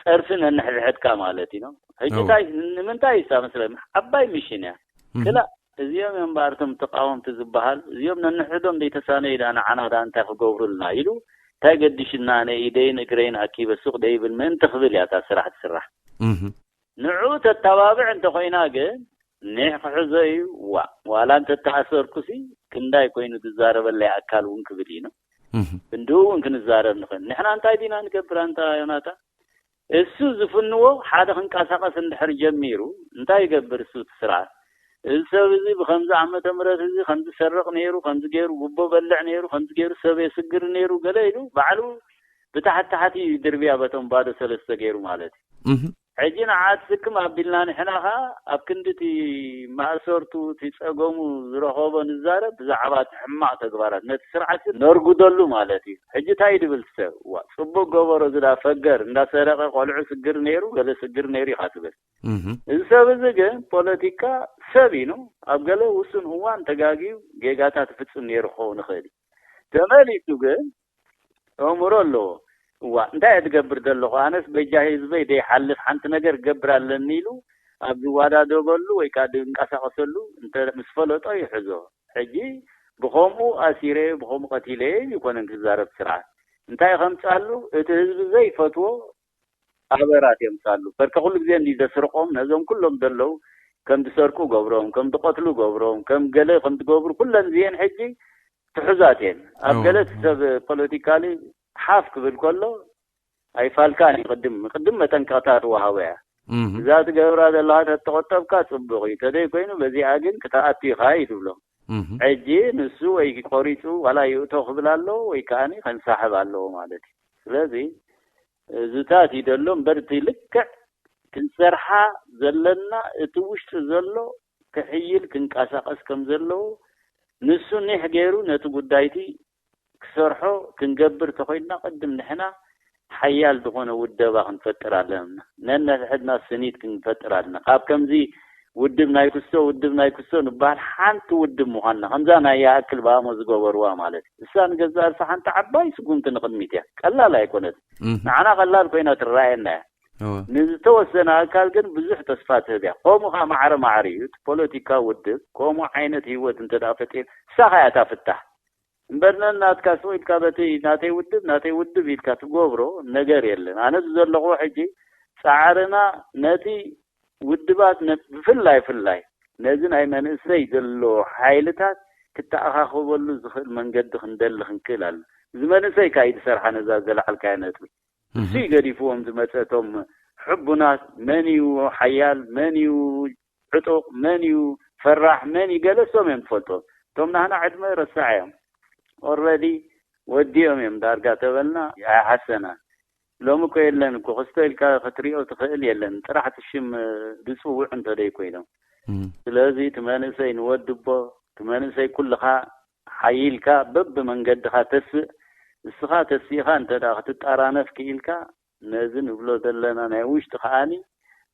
ጸርፊ ነንሕድሕድካ ማለት እዩ። ሕጂ እንታይ ንምንታይ ይሳ መስለ ዓባይ ሚሽን እያ። ክላእ እዚኦም እዮም እምበኣር እቶም ተቃወምቲ ዝበሃል እዚኦም ነንሕዶም ዘይተሳነዩ ዳ ንዓና ዳ እንታይ ክገብሩልና ኢሉ እንታይ ገዲሽና ኣነ ኢደይን እግረይን ኣኪበ ሱቕ ደይብል ምእንቲ ክብል እያ እታ ስራሕ ትስራሕ። ንዑ ተተባብዕ እንተኮይና ግን ኒሕ ክሕዞ እዩ። ዋ ዋላ እንተተኣሰርኩሲ ክንዳይ ኮይኑ ዝዛረበለይ ኣካል እውን ክብል እዩ ነው። ክንድኡ እውን ክንዛረብ ንኽእል። ንሕና እንታይ ዲና ንገብር ኣንታ ዮናታ? እሱ ዝፍንዎ ሓደ ክንቀሳቀስ እንድሕር ጀሚሩ እንታይ ይገብር እሱ እቲ ስርዓት? እዚ ሰብ እዚ ብከምዚ ዓመተ ምህረት እዚ ከምዚ ሰርቕ ነይሩ፣ ከምዚ ገይሩ ጉቦ በልዕ ነይሩ፣ ከምዚ ገይሩ ሰብ የስግር ነይሩ ገለ ኢሉ ባዕሉ ብታሕቲ ታሕቲ እዩ ድርብያ በቶም ባዶ ሰለስተ ገይሩ ማለት እዩ። ሕጂ ንዓት ስክም ኣቢልና ንሕና ኸዓ ኣብ ክንዲ እቲ ማእሰርቱ እቲ ጸገሙ ዝረኸቦ ንዛረብ ብዛዕባ እቲ ሕማቕ ተግባራት ነቲ ስርዓት ነርጉደሉ ማለት እዩ። ሕጂ እንታይ ድብል ሰብ ዋ ጽቡቅ ገበሮ ዝዳ ፈገር እንዳሰረቀ ቆልዑ ስግር ነይሩ ገለ ስግር ነይሩ ኢኻ ትብል። እዚ ሰብ እዚ ግን ፖለቲካ ሰብ ኢኑ ኣብ ገለ ውሱን እዋን ተጋግዩ ጌጋታት ይፍጽም ነይሩ ክኸውን ይኽእል እዩ። ተመሊሱ ግን ኣእምሮ ኣለዎ። እዋ እንታይ እየ ትገብር ዘለኹ ኣነስ በጃ ህዝበይ ደይሓልፍ ሓንቲ ነገር ክገብር ኣለኒ ኢሉ ኣብ ዝወዳደበሉ ወይ ከዓ ዝንቀሳቀሰሉ ምስ ፈለጦ ይሕዞ። ሕጂ ብኸምኡ ኣሲረ ብኸምኡ ቀቲለ ይኮነን ክዛረብ ስርዓት እንታይ ከምፃሉ እቲ ህዝቢ ዘይፈትዎ ኣበራት የምፃሉ። በርከ ኩሉ ግዜ እንዲ ዘስርቆም ነዞም ኩሎም ዘለዉ ከም ዝሰርቁ ገብሮም ከም ዝቀትሉ ገብሮም ከም ገለ ከም ዝገብሩ ኩለን ዝየን ሕጂ ትሑዛት እየን። ኣብ ገለ ሰብ ፖለቲካሊ ሓፍ ክብል ከሎ ኣይፋልካን እዩ። ቅድም ቅድም መጠንቀቕታ ትወሃቦ እያ። እዛ ትገብራ ዘለኻ ተተቆጠብካ ጽቡቕ እዩ፣ ተደይ ኮይኑ በዚኣ ግን ክትኣቱ ኢኻ እዩ ትብሎ። ሕጂ ንሱ ወይ ቆሪፁ ዋላ ይእቶ ክብል ኣለዎ ወይ ከዓኒ ከንሳሕብ ኣለዎ ማለት እዩ። ስለዚ እዚታት ይደሎ እምበር እቲ ልክዕ ክንሰርሓ ዘለና እቲ ውሽጢ ዘሎ ክሕይል ክንቀሳቀስ ከም ዘለዎ ንሱ ኒሕ ገይሩ ነቲ ጉዳይቲ ክሰርሖ ክንገብር ተኮይንና ቅድም ንሕና ሓያል ዝኾነ ውደባ ክንፈጥር ኣለና። ነንሕድሕድና ስኒት ክንፈጥር ኣለና። ካብ ከምዚ ውድብ ናይ ክሶ ውድብ ናይ ክሶ ንበሃል ሓንቲ ውድብ ምዃንና ከምዛ ናይ ያእክል ባሞ ዝገበርዋ ማለት እዩ። እሳ ንገዛ ርእሳ ሓንቲ ዓባይ ስጉምቲ ንቕድሚት እያ። ቀላል ኣይኮነት። ንዓና ቀላል ኮይና ትረኣየና እያ። ንዝተወሰነ ኣካል ግን ብዙሕ ተስፋ ትህብ እያ። ከምኡ ከዓ ማዕረ ማዕረ እዩ። እቲ ፖለቲካ ውድብ ከምኡ ዓይነት ህይወት እንተ ደኣ ፈጢር እሳ ከያ እታ ፍታሕ እምበር ነን ናትካ ስቕ ኢልካ በቲ ናተይ ውድብ ናተይ ውድብ ኢልካ ትገብሮ ነገር የለን። ኣነ እዚ ዘለኹ ሕጂ ፃዕርና ነቲ ውድባት ነ- ብፍላይ ፍላይ ነዚ ናይ መንእሰይ ዘሎ ሓይልታት ክተኣኻኸበሉ ዝኽእል መንገዲ ክንደሊ ክንክእል ኣሎ። እዚ መንእሰይ ካይ ዝሰርሓ ነዛ ዘለዓልካያ ነጥቢ እሱ እዩ ገዲፍዎም ዝመፀ። እቶም ሕቡናት መን እዩ ሓያል መን እዩ ዕጡቕ መን እዩ ፈራሕ መን እዩ ገለ እሶም እዮም ዝፈልጦ። እቶም ናህና ዕድመ ረሳዕ እዮም። ኦረዲ ወዲኦም እዮም ዳርጋ ተበልና ኣይሓሰና። ሎሚ እኮ የለን እኮ ክስቶ ኢልካ ክትሪኦ ትኽእል የለን። ጥራሕ እቲ ሽም ዝፅውዕ እንተደይ ኮይኖም ስለዚ እቲ መንእሰይ ንወድቦ እቲ መንእሰይ ኩልኻ ሓይልካ በብመንገድኻ ተስእ እስኻ ተሲእኻ እንተ ክትጠራነፍ ክኢልካ ነዚ ንብሎ ዘለና ናይ ውሽጢ ከዓኒ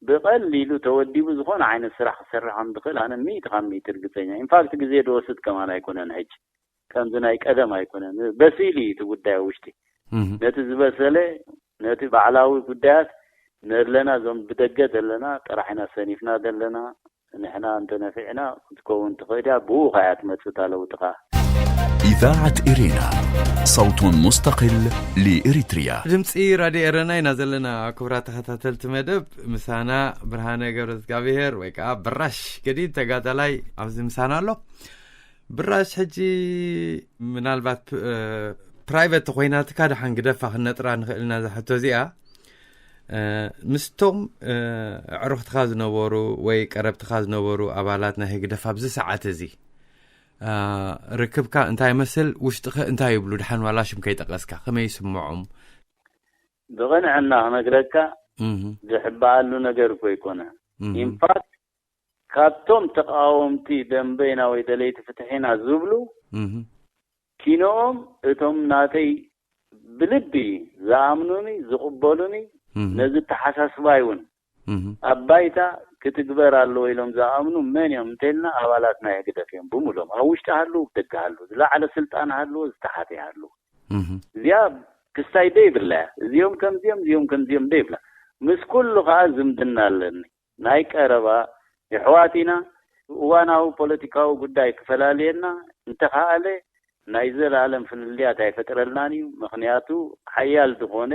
ብቐሊሉ ተወዲቡ ዝኾነ ዓይነት ስራሕ ክሰርሕ ከም ዝኽእል ኣነ ሚእቲ ካብ ሚእቲ ርግፀኛ። ኢንፋክት ግዜ ዝወስድ ከማን ኣይኮነን። ሕጂ ከምዚ ናይ ቀደም ኣይኮነን። በሲሉ እዩ እቲ ጉዳይ ውሽጢ። ነቲ ዝበሰለ ነቲ ባዕላዊ ጉዳያት ነለና እዞም ብደገ ዘለና ጥራሕ ኢና ሰኒፍና ዘለና። ንሕና እንተነፊዕና ክትከውን ትኽእል እያ። ብኡ ከያ ትመፅእ እታ ለውጢ ከኣ። إذاعة إرينا، صوت مستقل لإريتريا. ድምፂ ራድዮ ኤረና ኢና ዘለና። ክቡራት ተኸታተልቲ መደብ ምሳና ብርሃነ ገብረ እግዚኣብሔር ወይ ከዓ ብራሽ ገዲድ ተጋዳላይ ኣብዚ ምሳና ኣሎ። ብራሽ ሕጂ ምናልባት ፕራይቨት ተኮይናትካ ደሓን ግደፋ ክነጥራ ንኽእል ኢና እዛ ሕቶ እዚኣ። ምስቶም ኣዕሩኽትኻ ዝነበሩ ወይ ቀረብትኻ ዝነበሩ ኣባላት ናይ ህግደፍ ኣብዚ ሰዓት እዚ ርክብካ እንታይ ይመስል? ውሽጥኸ እንታይ ይብሉ? ደሓን ዋላ ሽም ከይጠቀስካ ከመይ ይስምዖም? ብቕንዕና ክነግረካ ዝሕበኣሉ ነገር እኮ ኣይኮነ። ኢንፋክት ካብቶም ተቃወምቲ ደንበይና ወይ ደለይቲ ፍትሒና ዝብሉ ኪኖኦም እቶም ናተይ ብልቢ ዝኣምኑኒ ዝቕበሉኒ ነዚ ተሓሳስባይ እውን ኣብ ባይታ ክትግበር ኣለዎ ኢሎም ዝኣምኑ መን እዮም እንተልና ኣባላት ናይ ህግደፍ እዮም ብሙሎም። ኣብ ውሽጢ ሃሉ ደገ ሃሉ ዝለዓለ ስልጣን ሃልዎ ዝተሓተ ሃሉ እዚኣ ክስታይ ደይብላ እያ። እዚኦም ከምዚኦም እዚኦም ከምዚኦም ደይብላ። ምስ ኩሉ ከዓ ዝምድና ኣለኒ። ናይ ቀረባ የሕዋት ኢና። እዋናዊ ፖለቲካዊ ጉዳይ ክፈላልየና እንተኸኣለ ናይ ዘላለም ፍልልያት ኣይፈጥረልናን እዩ። ምክንያቱ ሓያል ዝኾነ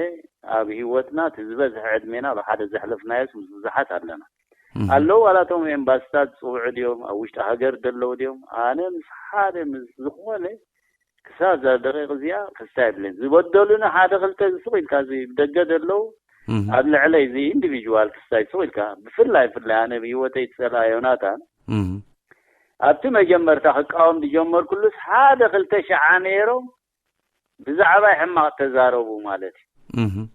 ኣብ ህይወትና እቲ ዝበዝሐ ዕድሜና ብሓደ ዘሕለፍናዮስ ምስ ብዙሓት ኣለና ኣለዉ። ዋላቶም ኤምባስታት ዝፅውዑ ድዮም ኣብ ውሽጢ ሃገር ደለዉ ድዮም? ኣነ ምስ ሓደ ምስ ዝኾነ ክሳብ እዛ ደቂቕ እዚኣ ክስታይ የብለይን። ዝበደሉኒ ሓደ ክልተ እዚ ስቕ ኢልካ እዚ ብደገ ዘለዉ ኣብ ልዕለይ እዚ ኢንዲቪጅዋል ክስታይ ስቕ ኢልካ ብፍላይ ብፍላይ ኣነ ብህይወተይ ዝፀልኣ ዮናታን ኣብቲ መጀመርታ ክቃወም ዝጀመርኩሉስ ሓደ ክልተ ሸዓ ነይሮም ብዛዕባይ ሕማቕ ተዛረቡ ማለት እዩ።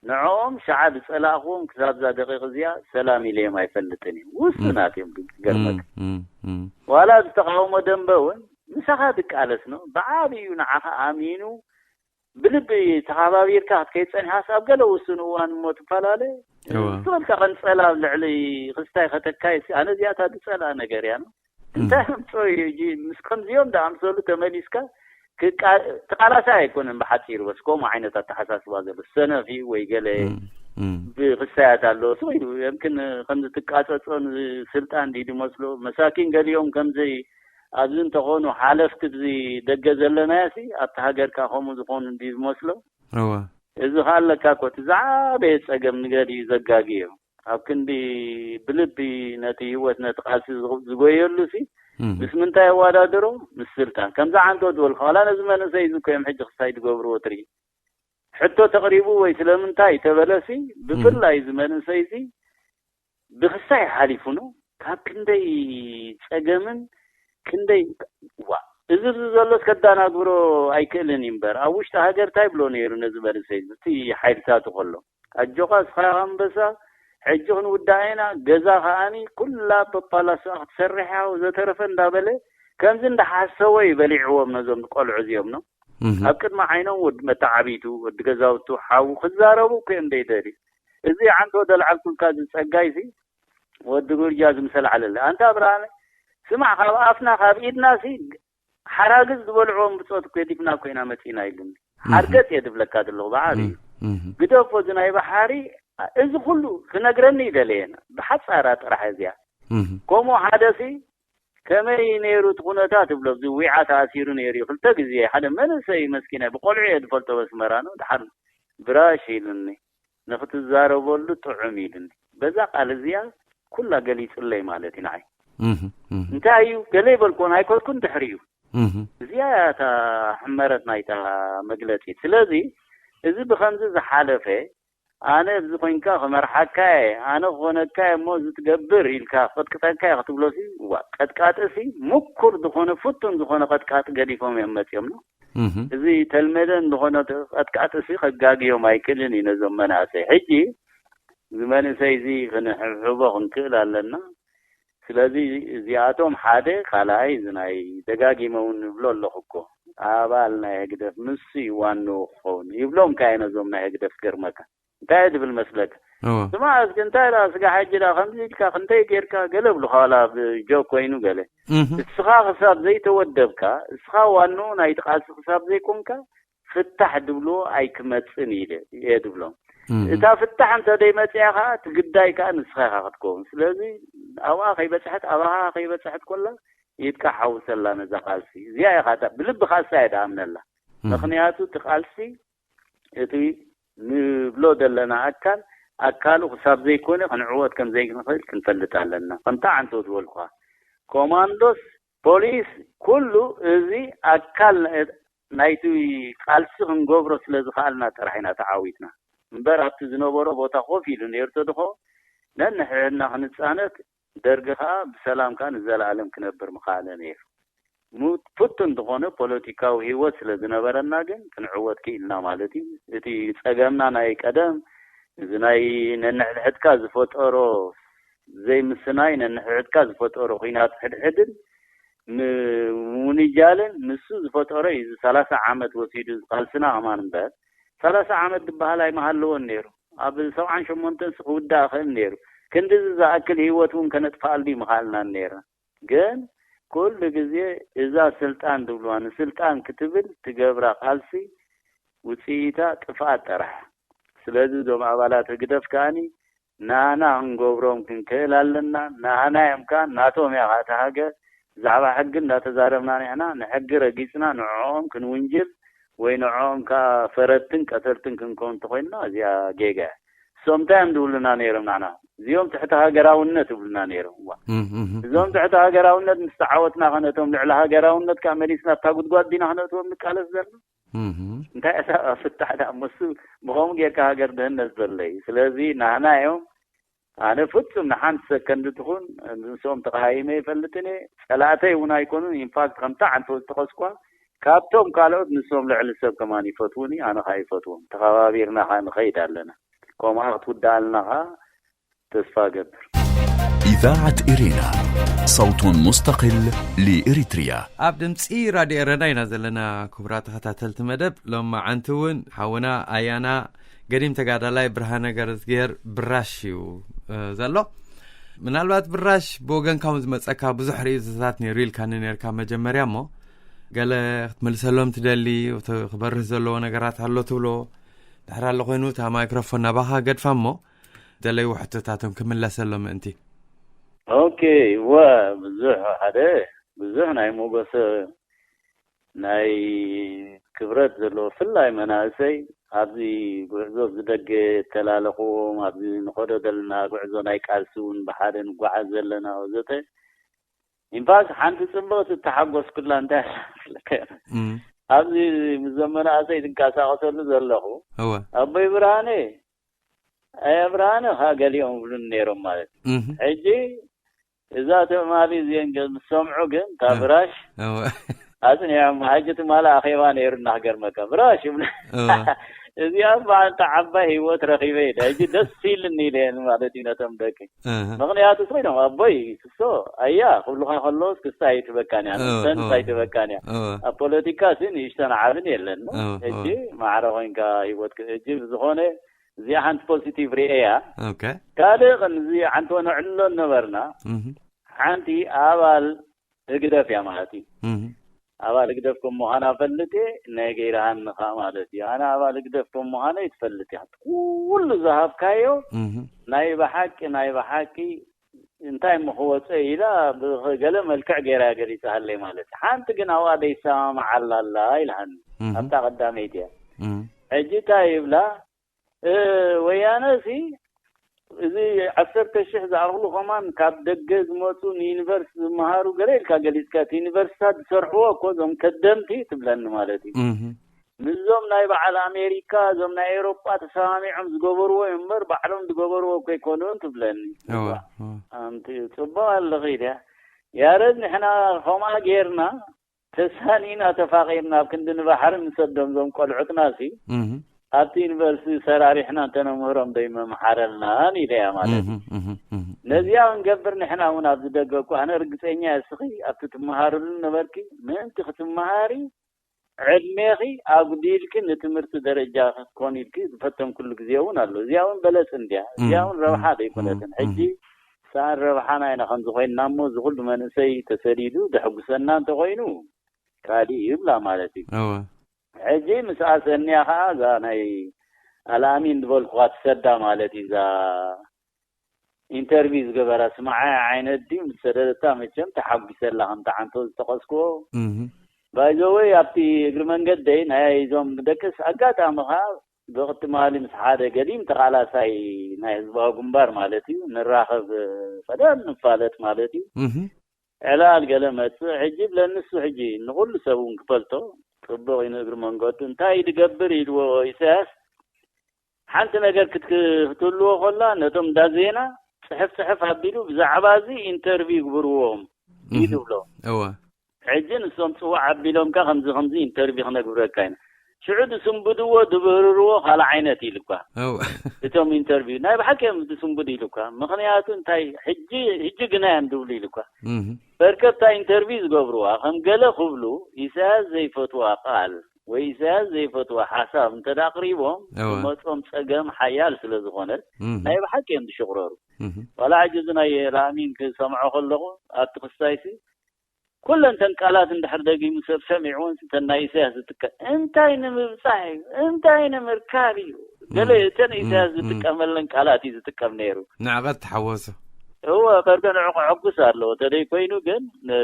ንዕኦም ሸዓ ዝፀላእኽዎም ክሳብ እዛ ደቂቕ እዚኣ ሰላም ኢለዮም ኣይፈልጥን እዩ። ውሱናት እዮም ግን ክገርመካ። ዋላ ዝተቃውሞ ደንበ እውን ምሳኻ ዝቃለስ ነው ብዓብዩ ንዓኻ ኣሚኑ ብልቢ ተኻባቢርካ ክትከይድ ፀኒሓስ ኣብ ገለ ውሱን እዋን እሞ ትፈላለ ዝበልካ ቀንፀላ ኣብ ልዕሊ ክስታይ ከተካይድ ኣነ እዚኣታ ዝፀልኣ ነገር እያ ነው እንታይ ኣምፅኦ እዩ እጂ ምስ ከምዚኦም ዝኣምሰሉ ተመሊስካ ተቃላሳይ ኣይኮነን ብሓፂሩ በስ ከምኡ ዓይነት ኣተሓሳስባ ዘሎ ሰነፍ እዩ ወይ ገለ ብክስታያት ኣለዎ ስቕ ኢሉ የምክን ከምዚ ትቃፀፆ ንስልጣን ድዩ ዝመስሎ መሳኪን ገሊኦም ከምዚ ኣብዚ እንተኾኑ ሓለፍቲ ብዚ ደገ ዘለናዮ ሲ ኣብቲ ሃገርካ ከምኡ ዝኾኑ ድዩ ዝመስሎ እዚ ከዓ ኣለካ እኮ እቲ ዝዓበየ ፀገም ንገሊኡ ዘጋጊ እዮም ኣብ ክንዲ ብልቢ ነቲ ህይወት ነቲ ቃልሲ ዝጎየሉ ሲ ምስ ምንታይ የዋዳድሮ ምስ ስልጣን ከምዚ ዓንቶ ዝበልካ ዋላ ነዚ መንእሰይ እዚ እኮ እዮም ሕጂ ክስታይ ዝገብርዎ ትርኢ ሕቶ ተቕሪቡ ወይ ስለምንታይ ተበለሲ ብፍላይ እዚ መንእሰይ እዚ ብክስታይ ሓሊፉ ነው ካብ ክንደይ ፀገምን ክንደይ ዋ፣ እዚ እዚ ዘሎስ ከዳናግሮ ኣይክእልን እዩ እምበር፣ ኣብ ውሽጢ ሃገር እንታይ ብሎ ነይሩ ነዚ መንእሰይ እዚ? እቲ ሓይልታቱ ከሎ፣ ኣጆኻ እስኻ ኢኻ ኣንበሳ፣ ሕጂ ክንውዳእ ኢና፣ ገዛ ከኣኒ ኩላ በፓላሶኣ ክትሰርሕ እያ ወዘተረፈ እንዳበለ፣ ከምዚ እንዳሓሰወ እዩ በሊዕዎም ነዞም ቆልዑ እዚኦም ነው። ኣብ ቅድሚ ዓይኖም ወዲ መተዓቢቱ፣ ወዲ ገዛውቱ፣ ሓዉ ክዛረቡ እኮ እዮም ዘይደልዩ። እዚ ዓንቶ ደልዓልኩልካ እዚ ጸጋይ እዚ ወዲ ጉርጃ ዝምሰል ዓለለ። ኣንታ ብርሃነ፣ ስማዕ፣ ካብ ኣፍና ካብ ኢድና ሲ ሓራግጽ ዝበልዕዎም ብጾት እኮ የዲፍና እኮ ኢና መጺና ኢሉኒ። ሓርገጽ እየ ድብለካ ዘለኹ ብዓብዩ። ግደፎ እዚ ናይ ባሓሪ፣ እዚ ኩሉ ክነግረኒ ይደለየና። ብሓጻራ ጥራሕ እዚኣ። ከምኡ ሓደ ሲ ከመይ ነይሩ እቲ ኩነታት ትብሎ፣ ኣብዚ ዊዓ ተኣሲሩ ነይሩ እዩ። ክልተ ግዜ ሓደ መንእሰይ መስኪናይ ብቆልዑ እየ ዝፈልጦ በስመራ ነው። ድሓር ብራሽ ኢሉኒ፣ ንክትዛረበሉ ጥዑም ኢሉኒ። በዛ ቃል እዚኣ ኩላ ገሊጹለይ ማለት እዩ ንዓይ። እንታይ እዩ ገለ ይበልኮን ኣይኮልኩን ድሕሪኡ። እዚኣ እያ እታ ሕመረት ናይታ መግለጺ። ስለዚ እዚ ብኸምዚ ዝሓለፈ ኣነ እዚ ኮይንካ ክመርሓካ እየ፣ ኣነ ክኾነካ እየ እሞ እዚ ትገብር ኢልካ ክቕጥቅጠካ እየ ክትብሎ ሲ፣ ዋ፣ ቀጥቃጢ ሲ ምኩር ዝኾነ ፍቱን ዝኾነ ቀጥቃጢ ገዲፎም እዮም መጺኦም ነው። እዚ ተልመደን ዝኾነ ቀጥቃጢ ሲ ከጋግዮም ኣይክእልን እዩ ነዞም መናእሰይ። ሕጂ እዚ መንእሰይ እዚ ክንሕብሕቦ ክንክእል ኣለና። ስለዚ እዚኣቶም ሓደ ካልኣይ እዚ ናይ ደጋጊመ እውን ንብሎ ኣለኹ እኮ ኣባል ናይ ህግደፍ ምስ እዩ ዋንኡ ክኸውን ይብሎም ካየ ነዞም ናይ ህግደፍ ገርመካ እንታይ ድብል መስለካ እወ። ስማ እስኪ እንታይ ዳ ስጋ ሓጂ ዳ ከምዚ ኢልካ ክንተይ ጌርካ ገለ ብሉኻ ዋላ ብጆ ኮይኑ ገለ እህ። እስኻ ክሳብ ዘይተወደብካ እስኻ ዋንኡ ናይ ቃልሲ ክሳብ ዘይኮንካ ፍታሕ ድብልዎ ኣይክመጽን ኢለ እየ ድብሎም። እህ። እታ ፍታሕ እንተ ደይመጽያ ከኣ እቲ ግዳይ ከኣ ንስኻ ኢኻ ክትከውን። ስለዚ ኣብኣ ከይበጽሐት ኣባኻ ከይበጽሐት ኮላ ኢድካ ሓውሰላ ነዛ ቃልሲ። እዚኣ ኢኻ እታ ብልብኻ እሳ እየ ድኣምነላ። እህ። ምኽንያቱ እቲ ቃልሲ እቲ ንብሎ ዘለና ኣካል ኣካሉ ክሳብ ዘይኮነ ክንዕወት ከም ዘይንኽእል ክንፈልጥ ኣለና። ከምታ ዓንቶ ዝበልኩኻ ኮማንዶስ ፖሊስ ኩሉ እዚ ኣካል ናይቲ ቃልሲ ክንገብሮ ስለ ዝኸኣልና ጥራሕ ኢና ተዓዊትና እምበር ኣብቲ ዝነበሮ ቦታ ኮፍ ኢሉ ነይሩ ተድኾ ነንሕድሕድና ክንጻነት ደርጊ ከኣ ብሰላም ከኣ ንዘለኣለም ክነብር ምኸኣለ ነይሩ። ፍቱን ዝኾነ ፖለቲካዊ ህይወት ስለ ዝነበረና ግን ክንዕወት ክኢልና ማለት እዩ። እቲ ጸገምና ናይ ቀደም እዚ ናይ ነንሕድሕድካ ዝፈጠሮ ዘይምስናይ ነንሕድሕድካ ዝፈጠሮ ኲናት ሕድሕድን ምውንጃልን ንሱ ዝፈጠሮ እዩ። እዚ ሰላሳ ዓመት ወሲዱ ቃልስና ከማን እምበር ሰላሳ ዓመት ዝበሃል ኣይምሃለዎን ነይሩ። ኣብ ሰብዓን ሸሞንተን ሲ ክውዳእ ይኽእል ነይሩ። ክንድዚ ዝኣክል ህይወት እውን ከነጥፍኣሉ ይምኻልናን ነይርና። ግን ኩሉ ግዜ እዛ ስልጣን ድብልዋ ንስልጣን ክትብል ትገብራ ቃልሲ ውፅኢታ ጥፍኣት ጥራሕ። ስለዚ እዞም ኣባላት ህግደፍ ከኣኒ ናህና ክንገብሮም ክንክእል ኣለና። ናህና እዮም ከኣ ናቶም እያ ከኣ እታ ሃገር። ብዛዕባ ሕጊ እንዳተዛረብና ንሕና ንሕጊ ረጊጽና ንዕኦም ክንውንጅል ወይ ንዕኦም ከኣ ፈረድትን ቀተልትን ክንከውን እንተኮይንና እዚኣ ጌጋ እያ። እሶም እንታይ እዮም ዝብሉና ነይሮም ንዓና? እዚኦም ትሕቲ ሃገራውነት ይብሉና ነይሮም። እዋ እም፣ እም፣ እም። እዞም ትሕቲ ሃገራውነት ምስ ተዓወትና ከነቶም ልዕሊ ሃገራውነት ከኣ መሊስና ኣብታ ጉድጓድ ዲና ክነእትዎም ንቃለስ ዘለና? እም። እንታይ እታ ፍታሕ ደኣ እሞ እሱ ብኸምኡ ጌርካ ሃገር ድህነጽ ዘሎ እዩ። ስለዚ ናህና እዮም ኣነ ፍጹም ንሓንቲ ሰከንድ ትኹን ምስኦም ተቃይመ ይፈልጥን እየ። ጸላእተይ እውን ኣይኮኑን። ኢንፋክት ከምታ ዓንቶ ዝጠቀስኳ ካብቶም ካልኦት ንሶም ልዕሊ ሰብ ከማን ይፈትዉኒ፣ ኣነ ከዓ ይፈትዎም። ተኸባቢርና ከዓ ንኸይድ ኣለና። ከምኣ ክትውድኣልና ከዓ ተስፋ እገብር። إذاعة إرينا، صوت مستقل لإريتريا. ኣብ ድምፂ ራድዮ ኤረና ኢና ዘለና። ክቡራት ተኸታተልቲ መደብ ሎማዓንቲ እውን ሓውና ኣያና ገዲም ተጋዳላይ ብርሃነ ገረዝግሄር ብራሽ እዩ እ፣ ዘሎ። ምናልባት ብራሽ ብወገንካ እውን ዝመፀካ ብዙሕ ርእይቶታት ነይሩ ኢልካኒ ነርካ መጀመርያ እሞ ገለ ክትምልሰሎም ትደሊ እቲ ክበርህ ዘለዎ ነገራት ኣሎ ትብሎ ድሕር ኣሎ ኮይኑ እታ ማይክሮፎን ናባኻ ገድፋ እሞ ደለይዎ ሕቶታቶም ክምለሰሎም ምእንቲ። ኦኬ፣ ወ ብዙሕ ሓደ ብዙሕ ናይ ሞገሰ ናይ ክብረት ዘለዎ ብፍላይ መናእሰይ ኣብዚ ጉዕዞ ኣብዚ ደገ ተላለኽዎም ኣብዚ ንኸዶ ዘለና ጉዕዞ ናይ ቃልሲ እውን ብሓደ ንጓዓዝ ዘለና ወዘተ። ኢንፋክት ሓንቲ ፅብቕቲ እተሓጎስኩላ እንታይ ኣለካ ኣብዚ ምዞም መናእሰይ ዝንቀሳቐሰሉ ዘለኹ እወ ኣቦይ ብርሃነ ኣያ ብርሃነ ከዓ ገሊኦም ይብሉኒ ነይሮም ማለት እዩ። እህ። ሕጂ እዛ ትማሊ እዚአን ገ-፣ ምስ ሰምዑ ግን፣ እታ እ። ብራሽ እወ። ኣጽኒዖም፣ ሕጂ ትማሊ ኣኼባ ነይሩ እናክገርመካ። ብራሽ ይብሉ። እወ። እዚኣ በዓልቲ ዓባይ ህይወት ረኺበ ኢለ። ሕጂ ደስ ኢልኒ ኢለ ማለት እዩ ነቶም ደቂ። እህ። ምኽንያቱ ኮይኖም፣ ኣቦይ፣ ክሶ፣ ኣያ፣ ክብሉኻ ከለውስ ክስታ ኣይትበካን እያ፣ እወ፣ ነስተንስ እወ። ኣይትበካን እያ። እወ። ኣብ ፖለቲካ ሲ ንእሽተን ዓብን የለን። እወ፣ ሕጂ እወ። ማዕረ ኮይንካ ህይወት ክ-፣ ሕጂ ብዝኾነ እዚኣ ሓንቲ ፖዚቲቭ ሪኤያ። ኦኬ። ካልእ ከምዚ ሓንቲ ነዕልሎ ነበርና። እህ። ሓንቲ ኣባል ህግደፍ እያ ማለት እዩ። እህ። ኣባል ህግደፍ ከም ምዃና ፈልጥ እየ፣ ናይ ገይርሃኒ ኸኣ ማለት እዩ። ኣነ ኣባል ህግደፍ ከም ምዃነይ ትፈልጥ እያ። ኩሉ ዝሃብካዮ እህ። ናይ ብሓቂ፣ ናይ ብሓቂ እንታይ እሞ ክወጾ ኢላ ብገለ መልክዕ ገይራ ገሊጻሃለይ ማለት እዩ። ሓንቲ ግን ኣብኣ ዘይሰማምዓላ ኣላ ኢልሃኒ። እህ። ኣብታ ቀዳመይቲ እያ። እህ። ሕጂ እንታይ ይብላ? እ፣ ወያነ ሲ እዚ ዓሰርተ ሽሕ ዝኣኽሉ ከማን ካብ ደገ ዝመጹ ንዩኒቨርሲቲ ዝመሃሩ ገለ ኢልካ ገሊጽካ፣ እቲ ዩኒቨርሲታት ዝሰርሕዎ እኮ እዞም ከደምቲ ትብለኒ ማለት እዩ። እህ። ምስዞም ናይ በዓል ኣሜሪካ፣ እዞም ናይ ኤውሮጳ ተሰማሚዖም ዝገበርዎ እዮም እምበር፣ ባዕሎም ዝገበርዎ እኮ ኣይኮኑን ትብለኒ። እወ፣ እዋ፣ እወ። ኣንቲ ጽቡቕ ኣለኺ ድያ? ያረድ፣ ንሕና ከምኣ ጌርና፣ ተሳኒና ተፋቒርና ኣብ ክንዲ ንባሕሪ ንሰዶም እዞም ቆልዑትና ሲ፣ እህ። ኣብቲ ዩኒቨርሲቲ ሰራሪሕና እንተነምህሮም ዶ ይመምሓረልናን ኢለ እያ ማለት እዩ። እህ፣ እህ፣ እህ። ነዚኣ ክንገብር ንሕና እውን ኣብዚ ደገ እኮ ኣነ ርግጸኛ እየ፣ እስኺ ኣብቲ ትመሃርሉ ነበርኪ፣ ምእንቲ ክትመሃሪ ዕድሜኺ ኣጉዲልኪ ንትምህርቲ ደረጃ ክትኮን ኢልኪ ዝፈተንኩሉ ግዜ እውን ኣሎ። እዚኣ እውን በለጽ እንድያ። እዚኣ እውን ረብሓ እም፣ ዘይኮነትን። እም፣ ሕጂ እም። ሰኣን ረብሓና ኢና ከምዚ ኮይንና እሞ፣ እዚ ኩሉ መንእሰይ ተሰዲዱ ደሕጉሰና እንተኾይኑ፣ ካልእ ይብላ ማለት እዩ። እወ። ሕጂ ምስኣ ሰንያ ኸዓ እዛ ናይ ኣልኣሚን ዝበልኩኻ ትሰዳ ማለት እዩ። እዛ ኢንተርቪው ዝገበራ ስምዓያ ዓይነት ድዩ ምስ ሰደደታ፣ መቸም ተሓጒሰላ፣ ከምቲ ዓንቶ ዝጠቐስክዎ። እህ። ባይ ዘ ወይ፣ ኣብቲ እግሪ መንገደይ ናይ እዞም ደቅስ ኣጋጣሚ ኸዓ ብቕትማሊ ምስ ሓደ ገዲም ተቓላሳይ ናይ ህዝባዊ ግንባር ማለት እዩ፣ ንራኸብ፣ ቀደም ንፋለጥ ማለት እዩ። እህ። ዕላል ገለ መጽእ፣ ሕጂ ብለኒ እሱ፣ ሕጂ ንኹሉ ሰብ እውን ክፈልጦ ጽቡቕ እዩ። ንእግሪ መንገዱ እንታይ ድገብር ኢልዎ ኢሳያስ፣ ሓንቲ ነገር ክት-፣ ክትህልዎ ከላ ነቶም እንዳ ዜና ጽሕፍ ጽሕፍ ኣቢሉ ብዛዕባ እዚ ኢንተርቪው ግብርዎም እዩ እህ። ዝብሎ። እወ። ሕጂ ንሶም ጽዋዕ ኣቢሎምካ ከምዚ ከምዚ ኢንተርቪው ክነግብረካ ኢና። ሽዑ ድስንብድዎ ድብህርርዎ ካልእ ዓይነት ኢሉ እኳ። እወ። እቶም ኢንተርቪው ናይ ብሓቂ እዮም ድስንብድ ኢሉ እኳ። ምኽንያቱ እንታይ፣ ሕጂ፣ ሕጂ ግና እዮም ድብሉ ኢሉ እኳ። እህ። በርከብታ ኢንተርቪው ዝገብርዋ ከም ገለ ክብሉ፣ ኢሳያስ ዘይፈትዋ ቃል ወይ ኢሳያስ ዘይፈትዋ ሓሳብ እንተ ደኣ ኣቕሪቦም፣ እወ። ዝመጾም ጸገም ሓያል ስለ ዝኾነት፣ እህ። ናይ ብሓቂ እዮም ዝሽቕረሩ። እህ። ዋላ ሕጂ እዚ ናይ ላሚን ክሰምዖ ከለኹ፣ ኣብቲ ክስታይሲ፣ ኩለን እተን ቃላት እንድሕር ደጊሙ ሰብ ሰሚዕወን፣ እተን ናይ ኢሳያስ ዝጥቀ-፣ እንታይ ንምብጻሕ እዩ? እንታይ ንምርካብ እዩ? ገለ እም፣ እተን እም፣ ኢሳያስ እም። ዝጥቀመለን ቃላት እዩ ዝጥቀም ነይሩ። ንዕቐት ተሓወሶ። እወ፣ ከርገ ንዕቑ ዕጉስ ኣለዎ። ተደይ ኮይኑ ግን፣ እ፣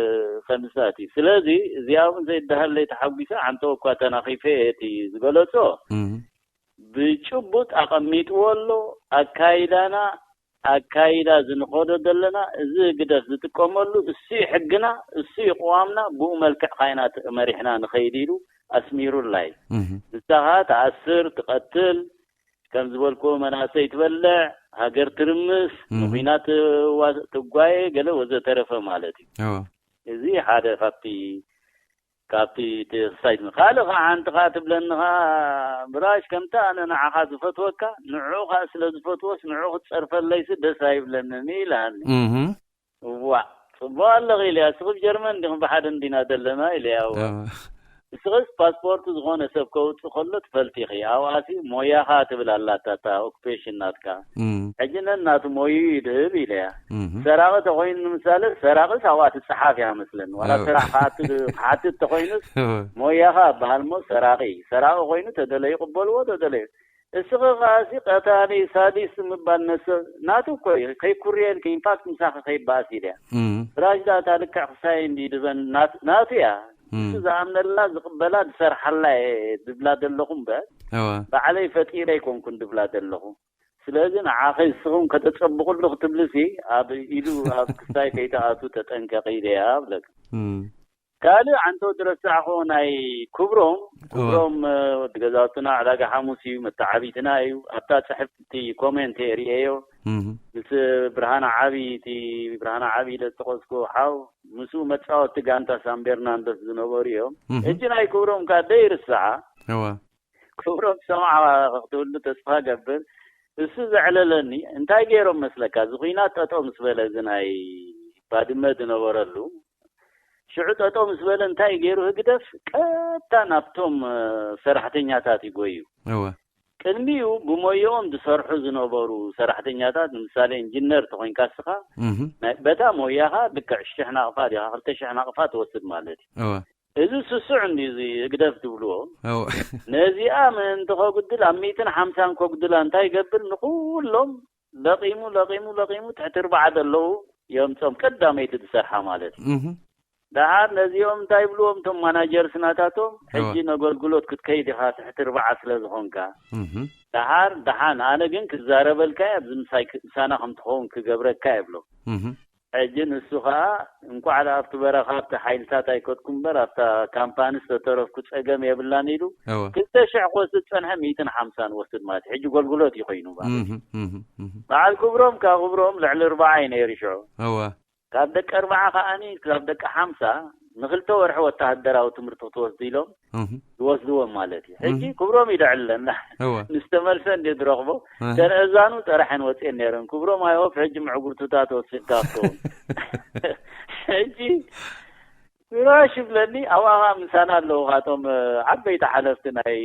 ከንሳት እዩ። ስለዚ እዚኣ እውን ዘይደሃለይ ተሓጒሰ፣ ዓንቶ እኳ ተናኺፈ እቲ ዝበለጾ። እም። ብጭቡጥ ኣቐሚጥዎ ኣሎ። ኣካይዳና፣ ኣካይዳ ዝንኸዶ ዘለና፣ እዚ ህግደፍ ዝጥቀመሉ፣ እሱ እዩ ሕግና፣ እሱ እዩ ቅዋምና፣ ብኡ መልክዕ ኻይና ት-፣ መሪሕና ንኸይድ ኢሉ ኣስሚሩላይ። እህ። ንስኻ ትኣስር፣ ትቐትል፣ ከም ዝበልክዎ መናእሰይ ትበልዕ፣ ሃገር ትርምስ፣ እህ። ንኹናት ትዋ-፣ ትጓየ፣ ገለ ወዘተረፈ ማለት እዩ። እዎ። እዚ ሓደ ካብቲ ካብቲ እቲ ክሳይት ም-፣ ካልእ ኸዓ ሓንቲ ኸዓ ትብለኒ ኸዓ፣ ብራሽ፣ ከምቲ ኣነ ንዓኻ ዝፈትወካ፣ ንዕኡ ኸዓ ስለ ዝፈትዎስ ንዕኡ ክትጸርፈለይሲ ደስ ኣይብለንን ኢላኒ። እህ። እዋእ፣ ጽቡቕ ኣለኺ ኢለያ። እስኺ ብ ጀርመን ዲኹም ብሓደ እንዲና ዘለና ኢለያ። እዋ። እዋ። እስኽስ ፓስፖርት ዝኾነ ሰብ ከውጽእ ከሎ ትፈልጢ ኢኺ። ኣብኣሲ ሞያኻ ትብል ኣላታ እታ ኦኩፔሽን ናትካ። እም። ሕጂ ነናቱ ሞዩ ይድህብ ኢለያ። እህ። ሰራቒ ተኾይኑ ንምሳሌ፣ ሰራቒስ ኣብኣ ትጸሓፍ እያ መስለኒ። ዋላ እዎ። ስራሕ ክሓት-፣ ክሓትት ተኾይኑስ እዎ። ሞያኻ እበሃል እሞ ሰራቒ። ሰራቒ ኮይኑ ተደለዩ ይቕበልዎ፣ ተደለዩ። እስኺ ኸኣሲ ቀታሊ፣ ሳዲስት ምባል ነሰ-፣ ናቱ እኮ እዩ። ከይኩርየልኪ፣ ኢንፋክት ምሳኺ ከይበኣስ ኢለያ። እም። ብራሽ ዳታ ልክዕ ክሳይ እንዲ ድበን ናት-፣ ናቱ እያ። እም። እሱ ዝኣምነላ፣ ዝቕበላ፣ ዝሰርሓላ እየ ድብላ ዘለኹ እምበር፣ እዎ። ባዕለይ ፈጢረ ኣይኮንኩን ድብላ ዘለኹ። ስለዚ ንዓኺ ንስኹም ከተጸብቑሉ ክትብልሲ፣ ኣብ ኢዱ ኣብ ክሳይ ከይትኣቱ ተጠንቀቒ ኢለያ እብለካ። እም። ካልእ ዓንቶ ዝረሳዕኹ ናይ ክብሮም፣ ክብሮም፣ እ፣ ወዲ ገዛውትና ዕዳጋ ሓሙስ እዩ፣ መተዓቢትና እዩ። ኣብታ ጽሕፍቲ ኮሜንት የርእየዮ። እህ። ምስ ብርሃነ ዓቢ፣ እቲ ብርሃነ ዓቢ ኢለ ዝተኸስኩ ሓው፣ ምስኡ መጻወቲ ጋንታ ሳን ቤርናንዶስ ዝነበሩ እዮም። እህ። ሕጂ ናይ ክብሮም ከኣ ደይርስዓ። እወ። ክብሮም ሰማዕዋ ክትብሉ ተስፋ ገብር። እሱ ዘዕለለኒ እንታይ ገይሮም መስለካ? እዚ ኹናት ጠጠው ምስ በለ፣ እዚ ናይ ባድመ ዝነበረሉ ሽዑ ጠጠው ምስ በለ እንታይ ገይሩ ህግደፍ? ቀጥታ ናብቶም፣ እ፣ ሰራሕተኛታት ይጎዩ። እወ። ቅድሚኡ ብሞያኦም ዝሰርሑ ዝነበሩ ሰራሕተኛታት፣ ንምሳሌ ኢንጂነር ተኾይንካ እስኻ፣ እህ። ናይ በታ ሞያኻ ልክዕ ሽሕ ናቕፋ ዲኻ ክልተ ሽሕ ናቕፋ ትወስድ ማለት እዩ። እወ። እዚ ስሱዕ እንዲ እዚ ህግደፍ ትብልዎ። እወ። ነዚኣ ምእንቲ ከጉድል ኣብ ሚእትን ሓምሳን ከጉድላ እንታይ ይገብር? ንኹሎም ለቒሙ፣ ለቒሙ፣ ለቒሙ ትሕቲ ርብዓ ዘለዉ የምጾም ቀዳመይቲ ዝሰርሓ ማለት እዩ። እህ። ደሓር ነዚኦም እንታይ ይብልዎም እቶም ማናጀርስ ናታቶም? ሕጂ እወ። ነገልግሎት ክትከይድ ኢኻ ትሕቲ ርብዓ ስለ ዝኾንካ። እህ። ደሓር፣ ደሓን፣ ኣነ ግን ክዛረበልካ እየ፣ ኣብዚ ምሳይ ክ-፣ ምሳና ከም ትኸውን ክገብረካ እየ ይብሎ። እህ። ሕጂ ንሱ ኸኣ እንቋዕ ደኣ ኣብቲ በረኻ ኣብቲ ሓይልታት ኣይከድኩ እምበር ኣብታ ካምፓኒ ዝተረፍኩ ጸገም የብላን ኢሉ እወ። ክልተ ሽሕ ክወስድ ጸንሐ ሚእትን ሓምሳን ወስድ ማለት እዩ። ሕጂ ጎልጉሎት እዩ ኮይኑ ማለት እዩ። እህ፣ እህ፣ እህ። በዓል ክብሮም ካብ ክብሮም ልዕሊ ኣርብዓ እዩ ነይሩ ሽዑ። እወ። ካብ ደቂ ኣርብዓ ከኣኒ ካብ ደቂ ሓምሳ ንኽልተ ወርሒ ወተሃደራዊ ትምህርቲ ክትወስዱ ኢሎም እህ። ዝወስድዎም ማለት እዩ። ሕጂ እህ። ክብሮም ይድዕለና። እወ። ምስ ተመልሰ እንዴ ዝረኽቦ እህ። ተን እዛኑ ጥራሕ እየን ወፅኤን ነይረን። ክብሮም ኣይሆፕ ሕጂ ምዕጉርትታት ወሲድካ ክትከውን። ሕጂ ራሽ ይብለኒ። ኣብኣ ምሳና ኣለዉ ካቶም፣ እ፣ ዓበይቲ ሓለፍቲ ናይ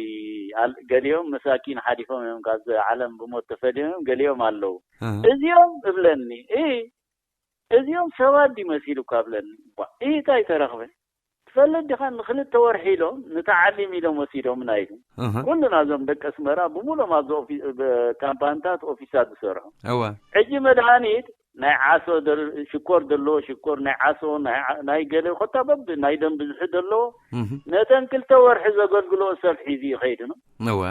ኣል-፣ ገሊኦም መሳኪን ሓሊፎም እዮም ካብዚ ዓለም ብሞት ተፈልዮም እዮም፣ ገሊኦም ኣለዉ። እህ። እዚኦም እብለኒ፣ እ፣ እዚኦም ሰባት ድዩ መሲሉካ እብለኒ። ዋ፣ እ፣ እንታይ ተረኽበ? ትፈልጥ ዲኻ ንክልተ ወርሒ ኢሎም ንተዓሊም ኢሎም ወሲዶምና ኢሉ። እህ። ኩልና እዞም ደቂ ኣስመራ ብምሎም ኣብዚ ኦፊ-፣ ብ-፣ ካምፓንታት ኦፊሳት ዝሰርሑ። እወ። ሕጂ መድሃኒት ናይ ዓሶ ደል-፣ ሽኮር ዘለዎ ሽኮር፣ ናይ ዓሶ፣ ናይ ዓ-፣ ናይ ገለ ኮታ በብ-፣ ናይ ደም ብዝሒ ዘለዎ እህ። ነተን ክልተ ወርሒ ዘገልግሎ ሰብ ሒዙ ይኸይድ ነው። እወ።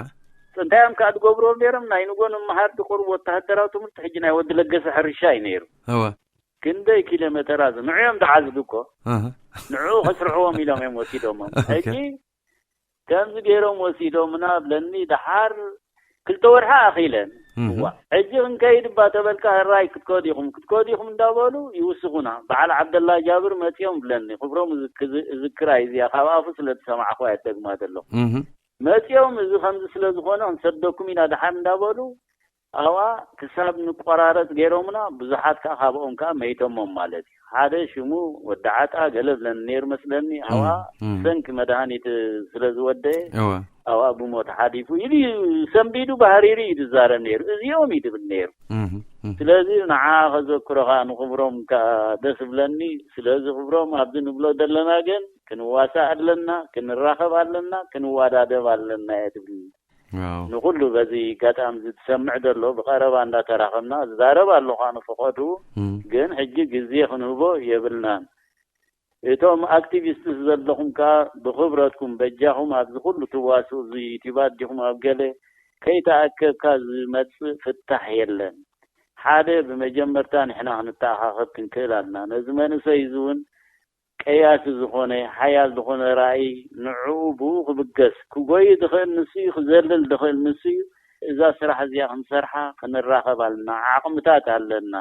እንታይ እዮም ከኣ ዝገብርዎም ነይሮም? ናይ ንጎ ንምሃር ዝቆርቡ ወተሃደራዊ ትምህርቲ ሕጂ ናይ ወዲ ለገሰ ሕርሻ እዩ ነይሩ። እወ። ክንደይ ኪሎ ሜተራት ንዑ እዮም ዝዓዝዱ እኮ። እህ። ንዑ ከስርሕዎም ኢሎም እዮም ወሲዶሞም። ኦኬ። ሕጂ ከምዚ ገይሮም ወሲዶምና ብለኒ፣ ደሓር ክልተ ወርሒ ኣኺለን። እህ። እዋ፣ ሕጂ ክንከይድ እባ ተበልካ፣ ሕራይ ክትከዱ ኢኹም፣ ክትከዱ ኢኹም እንዳበሉ ይውስኹና። በዓል ዓብደላ ጃብር መጺኦም ብለኒ፣ ክብሮም እዝክ-፣ እዝክራ እዚኣ ካብ ኣፉ ስለ ዝሰማዕኹዋ እየ ደግማ ዘለኹ። እህ። መጺኦም፣ እዚ ከምዚ ስለ ዝኾነ ክንሰደኩም ኢና ደሓር እንዳበሉ፣ ኣብኣ ክሳብ ንቆራረጽ ገይሮምና፣ ብዙሓት ከኣ ካብኦም ከኣ መይቶሞም ማለት እዩ። ሓደ ሽሙ ወዲ ዓጣ ገለ ብለን ነይሩ መስለኒ፣ ኣብኣ እም፣ እም። ሰንኪ መድሃኒት ስለ ዝወደየ፣ እወ። ኣብኣ ብሞት ሓሊፉ ኢሉ እዩ፣ ሰንቢዱ ባህሪሩ እዩ ዝዛረብ ነይሩ። እዚኦም እዩ ዝብል ነይሩ። እም፣ እም። ስለዚ ንዓ ከዘክሮ ከኣ ንኽብሮም ከኣ ደስ ብለኒ። ስለዚ ክብሮም ኣብዚ ንብሎ ዘለና ግን ክንዋሳእ ኣለና፣ ክንራኸብ ኣለና፣ ክንወዳደብ ኣለና እየ ትብል። ዋው። ንኹሉ በዚ ኣጋጣሚ እዚ ዝሰምዕ ዘሎ ብቐረባ እንዳተራኸብና ዝዛረብ ኣለኹ ኣነ ፈቐዱ፣ እም። ግን ሕጂ ግዜ ክንህቦ የብልናን። እቶም ኣክቲቪስትስ ዘለኹም ከኣ ብኽብረትኩም በጃኹም ኣብዚ ኩሉ ትዋስኡ እዚ ዩቲባት ዲኹም ኣብ ገለ ከይተኣከብካ ዝመጽእ ፍታሕ የለን። ሓደ ብመጀመርታ ንሕና ክንተኣኻኸብ ክንክእል ኣለና። ነዚ መንእሰይ እዚ እውን ቀያሲ ዝኾነ፣ ሓያል ዝኾነ ራእይ፣ ንዕኡ ብኡ ክብገስ፣ ክጎይ ዝኽእል ንሱ እዩ፣ ክዘልል ዝኽእል ንሱ እዩ። እዛ ስራሕ እዚኣ ክንሰርሓ ክንራኸብ ኣለና። ዓቕምታት ኣለና።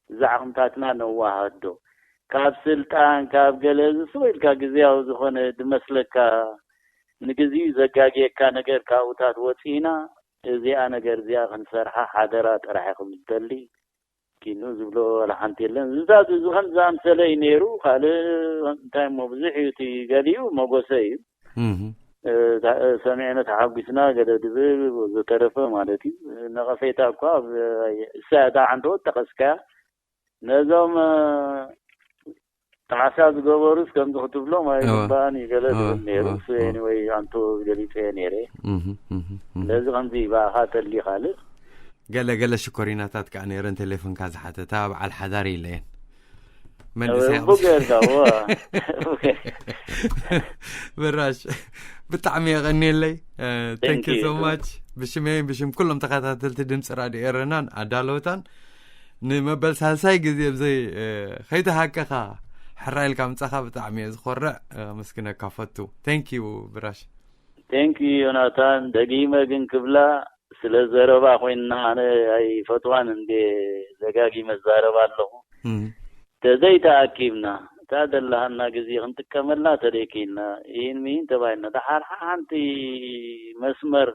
እዛ ዓቕምታትና ነዋሃዶ። ካብ ስልጣን፣ ካብ ገለ እዚ ስቕ ኢልካ ግዝያዊ ዝኾነ ዝመስለካ፣ ንግዚኡ ዘጋግየካ ነገር ካብኡታት ወፂእና፣ እዚኣ ነገር እዚኣ ክንሰርሓ ሓደራ ጥራሕ እየ ክብል ዝደሊ። ኪኑ ዝብሎ ዋላ ሓንቲ የለን። ዝዛዝ እዚ ከም ዝኣምሰለ እዩ ነይሩ። ካልእ እንታይ እሞ ብዙሕ እዩ እቲ ገሊኡ መጎሰ እዩ። እህ። እ፣ ታ-፣ እ፣ ሰሚዕና ተሓጒስና ገለ ድብል ወዘተረፈ ማለት እዩ። ነቐፌታ እኳ ኣብ፣ እሳ እታ ሓንቲ ወጥ ጠቐስካያ። ነዞም፣ እ፣ ጣዕሳ ዝገበሩስ ከምዚ ክትብሎም እወ። ኣይግባእን እዩ ገለ እወ፣ ዝብል ነይሩ። እወ፣ እሱ እወ። ኤኒወይ ኣንቱ ገሊጸዮ ነይረ። እህ፣ እህ፣ እህ። ስለዚ ከምዚ ብኣኻ ተሊ ካልእ ገለ ገለ ሽኮሪናታት ከዓ ነይረን ቴሌፎንካ ዝሓተታ በዓል ሓዳር ኢለየን። መልሰ እወ፣ ያምስ-፣ እቡ ገርካ፣ እወ። ብራሽ ብጣዕሚ የቐንየለይ። Thank you so much። ብሽመይን ብሽም ኩሎም ተኸታተልቲ ድምፂ ራድዮ ኤረናን ኣዳለውታን ንመበል ሳልሳይ ግዜ ብዘይ፣ እ፣ ከይተሃቀኻ ሕራይ ኢልካ ምጻኻ ብጣዕሚ እየ ዝኾርዕ። ኣመስግነካ ፈቱ። Thank you ብራሽ። Thank you ዮናታን። ደጊመ ግን ክብላ ስለ ዘረባ ኮይና ኣነ ኣይፈትዋን እንዴ፣ ዘጋጊመ ዛረባ ኣለኹ። ተዘይተኣኪብና እታ ዘለሃና ግዜ ክንጥቀመላ ተደይክኢልና፣ ይህን ምሂን ተባሂልና፣ ደሓር ሓንቲ መስመር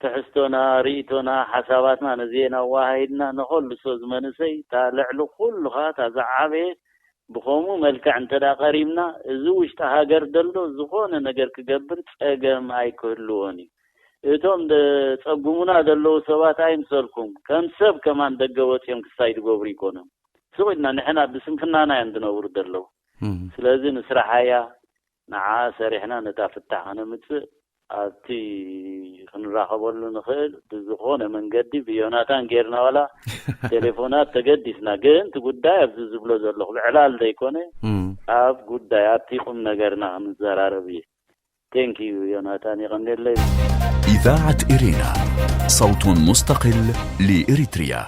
ትሕዝቶና፣ ርእይቶና፣ ሓሳባትና ነዚኤን ኣዋሃሂድና ንኸልሶ ዝመንሰይ እታ ልዕሊ ኩሉኻ እታ ዝዓበየ ብኸምኡ መልክዕ እንተ ደኣ ቀሪብና፣ እዚ ውሽጢ ሃገር ደሎ ዝኾነ ነገር ክገብር ጸገም ኣይክህልዎን እዩ። እቶም ደጸጉሙና ዘለዉ ሰባት ኣይምሰልኩም፣ ከም ሰብ ከማን ደገ ወጺኦም ክሳይ ዝገብሩ ይኮኖም። ስቕ ኢልና ንሕና ብስንፍናና እዮም ዝነብሩ ዘለዉ። ስለዚ ንስራሓያ ንዓ ሰሪሕና ነታ ፍታሕ ከነምጽእ ኣብቲ ክንራኸበሉ ንኽእል ብዝኾነ መንገዲ ብዮናታን ጌርና ዋላ ቴሌፎናት ተገዲስና፣ ግን እቲ ጉዳይ ኣብዚ ዝብሎ ዘለኹ ብዕላል ዘይኮነ ኣብ ጉዳይ ኣብቲ ቁም ነገርና ክንዘራረብ እየ። Thank you ዮናታን፣ የቐንየለይ። إذاعة إرينا، صوت مستقل لإريتريا.